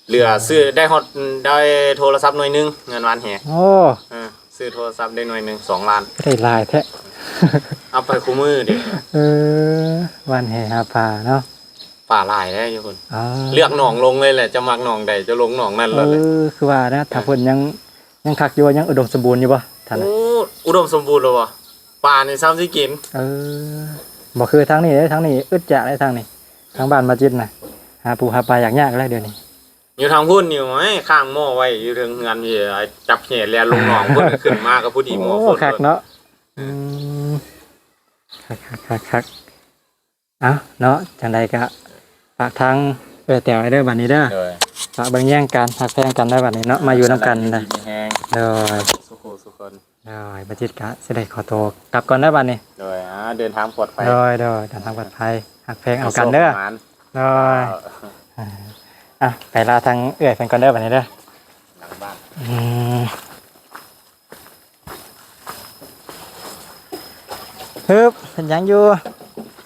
ເຫຼືອຊື້ ໄດ້ຮອດ ໄດ້ໂທລະສັບໜ່ວຍໜຶ່ງ ເງິນຫວ່ານແຫ. ໂອ້ ເອີ ຊື້ໂທລະສັບໄດ້ໜ່ວຍໜຶ່ງ ສອງລ້ານ ໄດ້ຫຼາຍແທ້. ເອົາໄປຄູ່ມື້ເດ້. ເອີ ຫວ່ານແຫຫາປາເນາະ. ປາຫຼາຍເດ້ຢູ່ພຸ້ນ. ອ່າ ເລືອກໜອງລົງເລີຍແຫຼະ ເຈົ້າມັກໜອງໃດ ເຈົ້າລົງໜອງນັ້ນໂລດ. ເອີ ຄືວ່ານະ ເອີ ຖ້າເພິ່ນຍັງ ຍັງຄັກຢູ່ ຍັງອຸດົມສົມບູນຢູ່ບໍ່ທ່ານນະ? ໂອ້ ອຸດົມສົມບູນແລ້ວບໍ່? ປານີ້ຊ້ຳຊິກິນ. ເອີ ບໍ່ຄືທາງນີ້ເດ້ ທາງນີ້ອຶດຢາກເດ້ ທາງນີ້ ທາງບ້ານມາຈິດນະ ຫາປູຫາປາຢາກຍາກແລ້ວດຽວນີ້. ຢູ່ທາງພຸ້ນນີ້ ໂອ້ຍ ຄ້າງໝໍ້ໄວ້ຢູ່ເທິງເຮືອນ ຈັບແຫແລ່ນລົງໜອງພຸ້ນ ຂຶ້ນມາກໍພໍດີໝໍ້ຝົນ. ໂອ້ ຄັກເນາະ. ອືມ ຄັກໆໆໆ. ເອົ້າເນາະ ຈັ່ງໃດກະຝາກທາງເອື້ອຍແຕວໄວ້ເດີບັດນີ້ເດີ. ໂດຍ ຝາກເບິ່ງແຍງກັນ ຮັກແພງກັນເດີບັດນີ້ເນາະ ມາຢູ່ນຳກັນເດີ. ຢູ່ດີມີແຮງ ໂດຍ ສຸຂູສຸຄົນ. ໂດຍ ບັດຈິດກະຊິໄດ້ຂໍໂຕກັບກ່ອນເດີບັດນີ້. ໂດຍ ອ່າ ເດີນທາງປອດໄພ. ໂດຍ ໂດຍ ເດີນທາງປອດໄພ ຮັກແພງເອົາກັນເດີ. ໂດຍ ອ່າ ອ່ະ ໄປລາທາງເອື້ອຍເພິ່ນກ່ອນເດີບັດນີ້ເດີ. ຫຼັງບ້ານ ອືມ ຮຶບ ເຮັດຫຍັງຢູ່?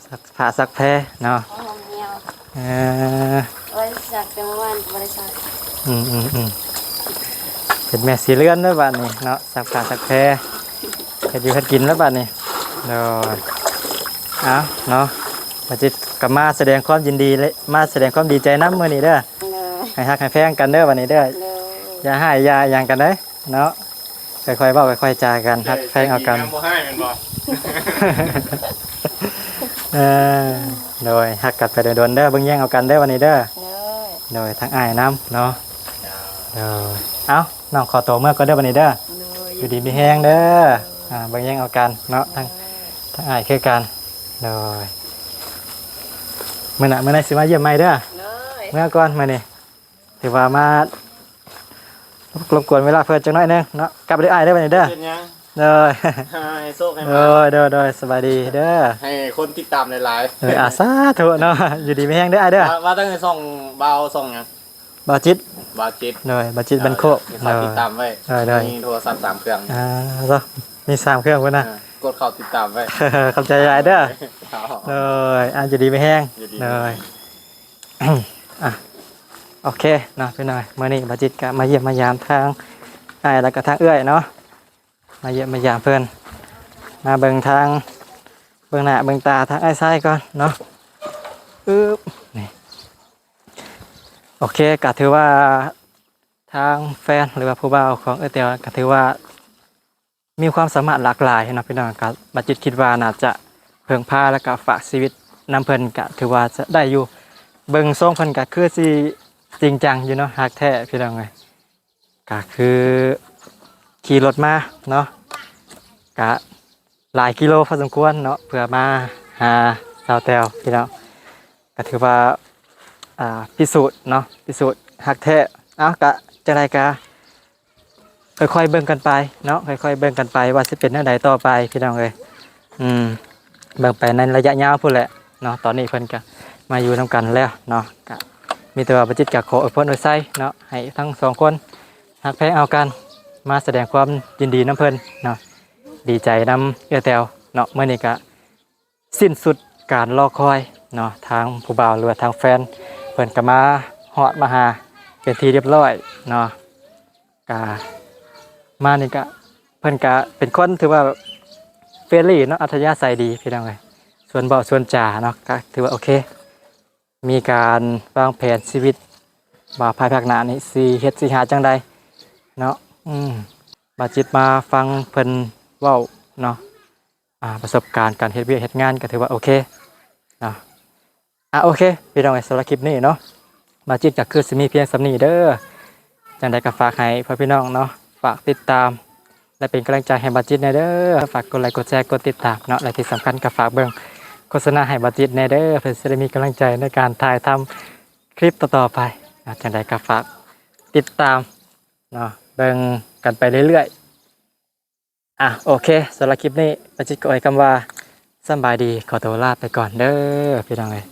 ຊັກຜ້າຊັກແພເນາະ. ເອົາຂອງເຫື່ອ ເອີ ບໍ່ໄດ້ຊັກ ແຕ່ເມື່ອວານກໍບໍ່ໄດ້ຊັກ. ອືມໆ ເປັນແມ່ສີເຮືອນແລ້ວບາດນີ້ເນາະ ຊັກຜ້າຊັກແພ ເຮັດຢູ່ເຮັດກິນແລ້ວບາດນີ້. ໂດຍ ເອົາເນາະ ມາຊິ ກໍມາສະແດງຄວາມຍິນດີ ແລະ ມາສະແດງຄວາມດີໃຈນຳມື້ນີ້ເດີ. ໂດຍ ໃຫ້ຮັກໃຫ້ແພງກັນເດີບາດນີ້ເດີ. ໂດຍ ຢ່າຮ້າຍຢ່າຫຍັງກັນເດີ. ເນາະ ຄ່ອຍໆເວົ້າຄ່ອຍໆຈາກັນ ຮັກແພງເອົາກັນ. ຍັງບໍ່ຮ້າຍແມ່ນບໍ່? ເອີ ໂດຍ ຮັກກັນໄປດົນໆເດີ ເບິ່ງແຍງເອົາກັນເດີວັນນີ້ເດີ. ໂດຍ ໂດຍ ທັງອ້າຍນຳເນາະ. ໂດຍ ເອົ້າ ນ້ອງຂໍໂຕເມືອກ່ອນເດີບັດນີ້ເດີ. ໂດຍ ຢູ່ດີມີແຮງເດີ. ອ່າ ເບິ່ງແຍງເອົາກັນເນາະ ທັງ ທັງອ້າຍຄືກັນ. ໂດຍ ມື້ໜ້າ ມື້ໃດຊິມາຢ້ຽມໃໝ່ເດີ. ໂດຍ ເມືອກ່ອນມື້ນີ້. ຖືວ່າມາລົບກວນເວລາເພິ່ນຈັກໜ້ອຍໜຶ່ງເນາະ. ກັບເດີອ້າຍເດີບັດນີ້ເດີ. ເປັນຫຍັງ? ໂດຍ ໃຫ້ໂຊກໃຫ້ ໂດ ມານ ຍ ໂດຍ ໂດຍ ສະບາຍດີເດີ ໃຫ້ຄົນຕິດຕາມຫຼາຍໆ ເອີ ອາ ສາທຸເນາະ ຢູ່ດີມີແຮງເດີອ້າຍເດີ ມາ ມາຕັ້ງແຕ່ຊ່ອງບ່າວ ຊ່ອງຫຍັງ? ບ່າວຈິດ ບ່າວຈິດ ໂດຍ ບ່າວຈິດ ເອີ ບັນໂຄກ ເອີ ເຂົ້າຕິດຕາມໄວ້ ໂດຍ ໂດຍ ມີໂທລະສັບສາມເຄື່ອງ ອ່າ ໂຕ ມີສາມເຄື່ອງພຸ້ນນະ ເອີ ກົດເຂົ້າຕິດຕາມໄວ້ ຂອບໃຈຫຼາຍເດີ ໂດຍ ອ່າ ຢູ່ດີມີແຮງ ຢູ່ດີ ໂດຍ ມີແຮງ ອ່ະ ໂອເຄເນາະ ພີ່ນ້ອງ ມື້ນີ້ບ່າວຈິດກະມາຢ້ຽມມາຢາມທາງອ້າຍ ແລ້ວກະທາງເອື້ອຍເນາະ ມາຢ້ຽມມາຢາມເພິ່ນ ມາເບິ່ງທາງ ເບິ່ງໜ້າເບິ່ງຕາທາງອ້າຍຊາຍກ່ອນເນາະ ອຶບ ນີ້ ໂອເຄ ກະຖືວ່າທາງແຟນ ຫຼືວ່າຜູ້ບ່າວຂອງເອື້ອຍແຕວ ກະຖືວ່າມີຄວາມສາມາດຫຼາກຫຼາຍເນາະ ພີ່ນ້ອງ ກະ ບ່າວຈິດຄິດວ່າໜ້າຈະເພິ່ງພາ ແລ້ວກະຝາກຊີວິດນຳເພິ່ນ ກະຖືວ່າຈະໄດ້ຢູ່ ເບິ່ງຊົງເພິ່ນກະຄືຊິຈິງຈັງຢູ່ເນາະ ຮັກແທ້ ພີ່ນ້ອງເອີຍ ກະຄືຂີ່ລົດມາເນາະ ກະຫຼາຍກິໂລພໍສົມຄວນເນາະ ເພື່ອມາຫາສາວແຕວ ພີ່ນ້ອງ ກະຖືວ່າ ອ່າ ພິສູດເນາະ ພິສູດຮັກແທ້ ເອົ້າ ກະຈັ່ງໃດກະຄ່ອຍໆເບິ່ງກັນໄປເນາະ ຄ່ອຍໆເບິ່ງກັນໄປວ່າຊິເປັນແນວໃດຕໍ່ໄປ ພີ່ນ້ອງເອີຍ ອືມ ເບິ່ງໄປໃນໄລຍະຍາວພຸ້ນແຫຼະເນາະ ຕອນນີ້ເພິ່ນກະມາຢູ່ນຳກັນແລ້ວເນາະ ກະມີແຕ່ວ່າບ່າວຈິດກະຂໍອວຍພອນອວຍໄຊເນາະ ໃຫ້ທັງສອງຄົນຮັກແພງເອົາກັນ ມາສະແດງຄວາມຍິນດີນຳເພິ່ນເນາະ ດີໃຈນຳເອື້ອຍແຕວເນາະ ມື້ນີ້ກະສິ້ນສຸດການລໍຄອຍເນາະ ທາງຜູ້ບ່າວ ຫຼືວ່າທາງແຟນ ເພິ່ນກະມາຮອດມາຫາເປັນທີ່ຮຽບຮ້ອຍເນາະ ກະມານີ້ກະ ເພິ່ນກະເປັນຄົນຖືວ່າເຟຣນລີເນາະ ອັດທະຍາໄສດີ ພີ່ນ້ອງເອີຍ ຊວນເວົ້າຊວນຈາເນາະ ກະຖືວ່າໂອເຄ ມີການວາງແຜນຊີວິດວ່າພາຍພາກໜ້ານີ້ຊິເຮັດຊິຫາຈັ່ງໃດເນາະ ອືມ ບ່າວຈິດມາຟັງເພິ່ນເວົ້າເນາະ ອ່າ ປະສົບການການເຮັດວຽກເຮັດງານ ກະຖືວ່າໂອເຄເນາະ ອ່າ ໂອເຄ ພີ່ນ້ອງເອີຍ ສຳລັບຄລິບນີ້ເນາະ ບ່າວຈິດກະຄືຊິມີພຽງສ່ຳນີ້ເດີ ຈັ່ງໃດກະຝາກໃຫ້ພໍ່ພີ່ນ້ອງເນາະ ຝາກຕິດຕາມ ແລະ ເປັນກຳລັງໃຈໃຫ້ບ່າວຈິດແດ່ເດີ ຝາກກົດໄລ ກົດແຊ ກົດຕິດຕາມເນາະ ແລະ ທີ່ສຳຄັນກະຝາກເບິ່ງໂຄສະນາໃຫ້ບ່າວຈິດແດ່ເດີ ເພື່ອຊິໄດ້ມີກຳລັງໃຈໃນການຖ່າຍທຳຄລິບຕໍ່ໆໄປເນາະ ຈັ່ງໃດກະຝາກຕິດຕາມເນາະ ເບິ່ງກັນໄປເລື້ອຍໆ ອ່ະ ໂອເຄ ສຳລັບຄລິບນີ້ ບ່າວຈິດກະອວຍຄຳວ່າ ສຳບາຍດີ ຂໍໂຕລາໄປກ່ອນເດີ ພີ່ນ້ອງເອີຍ.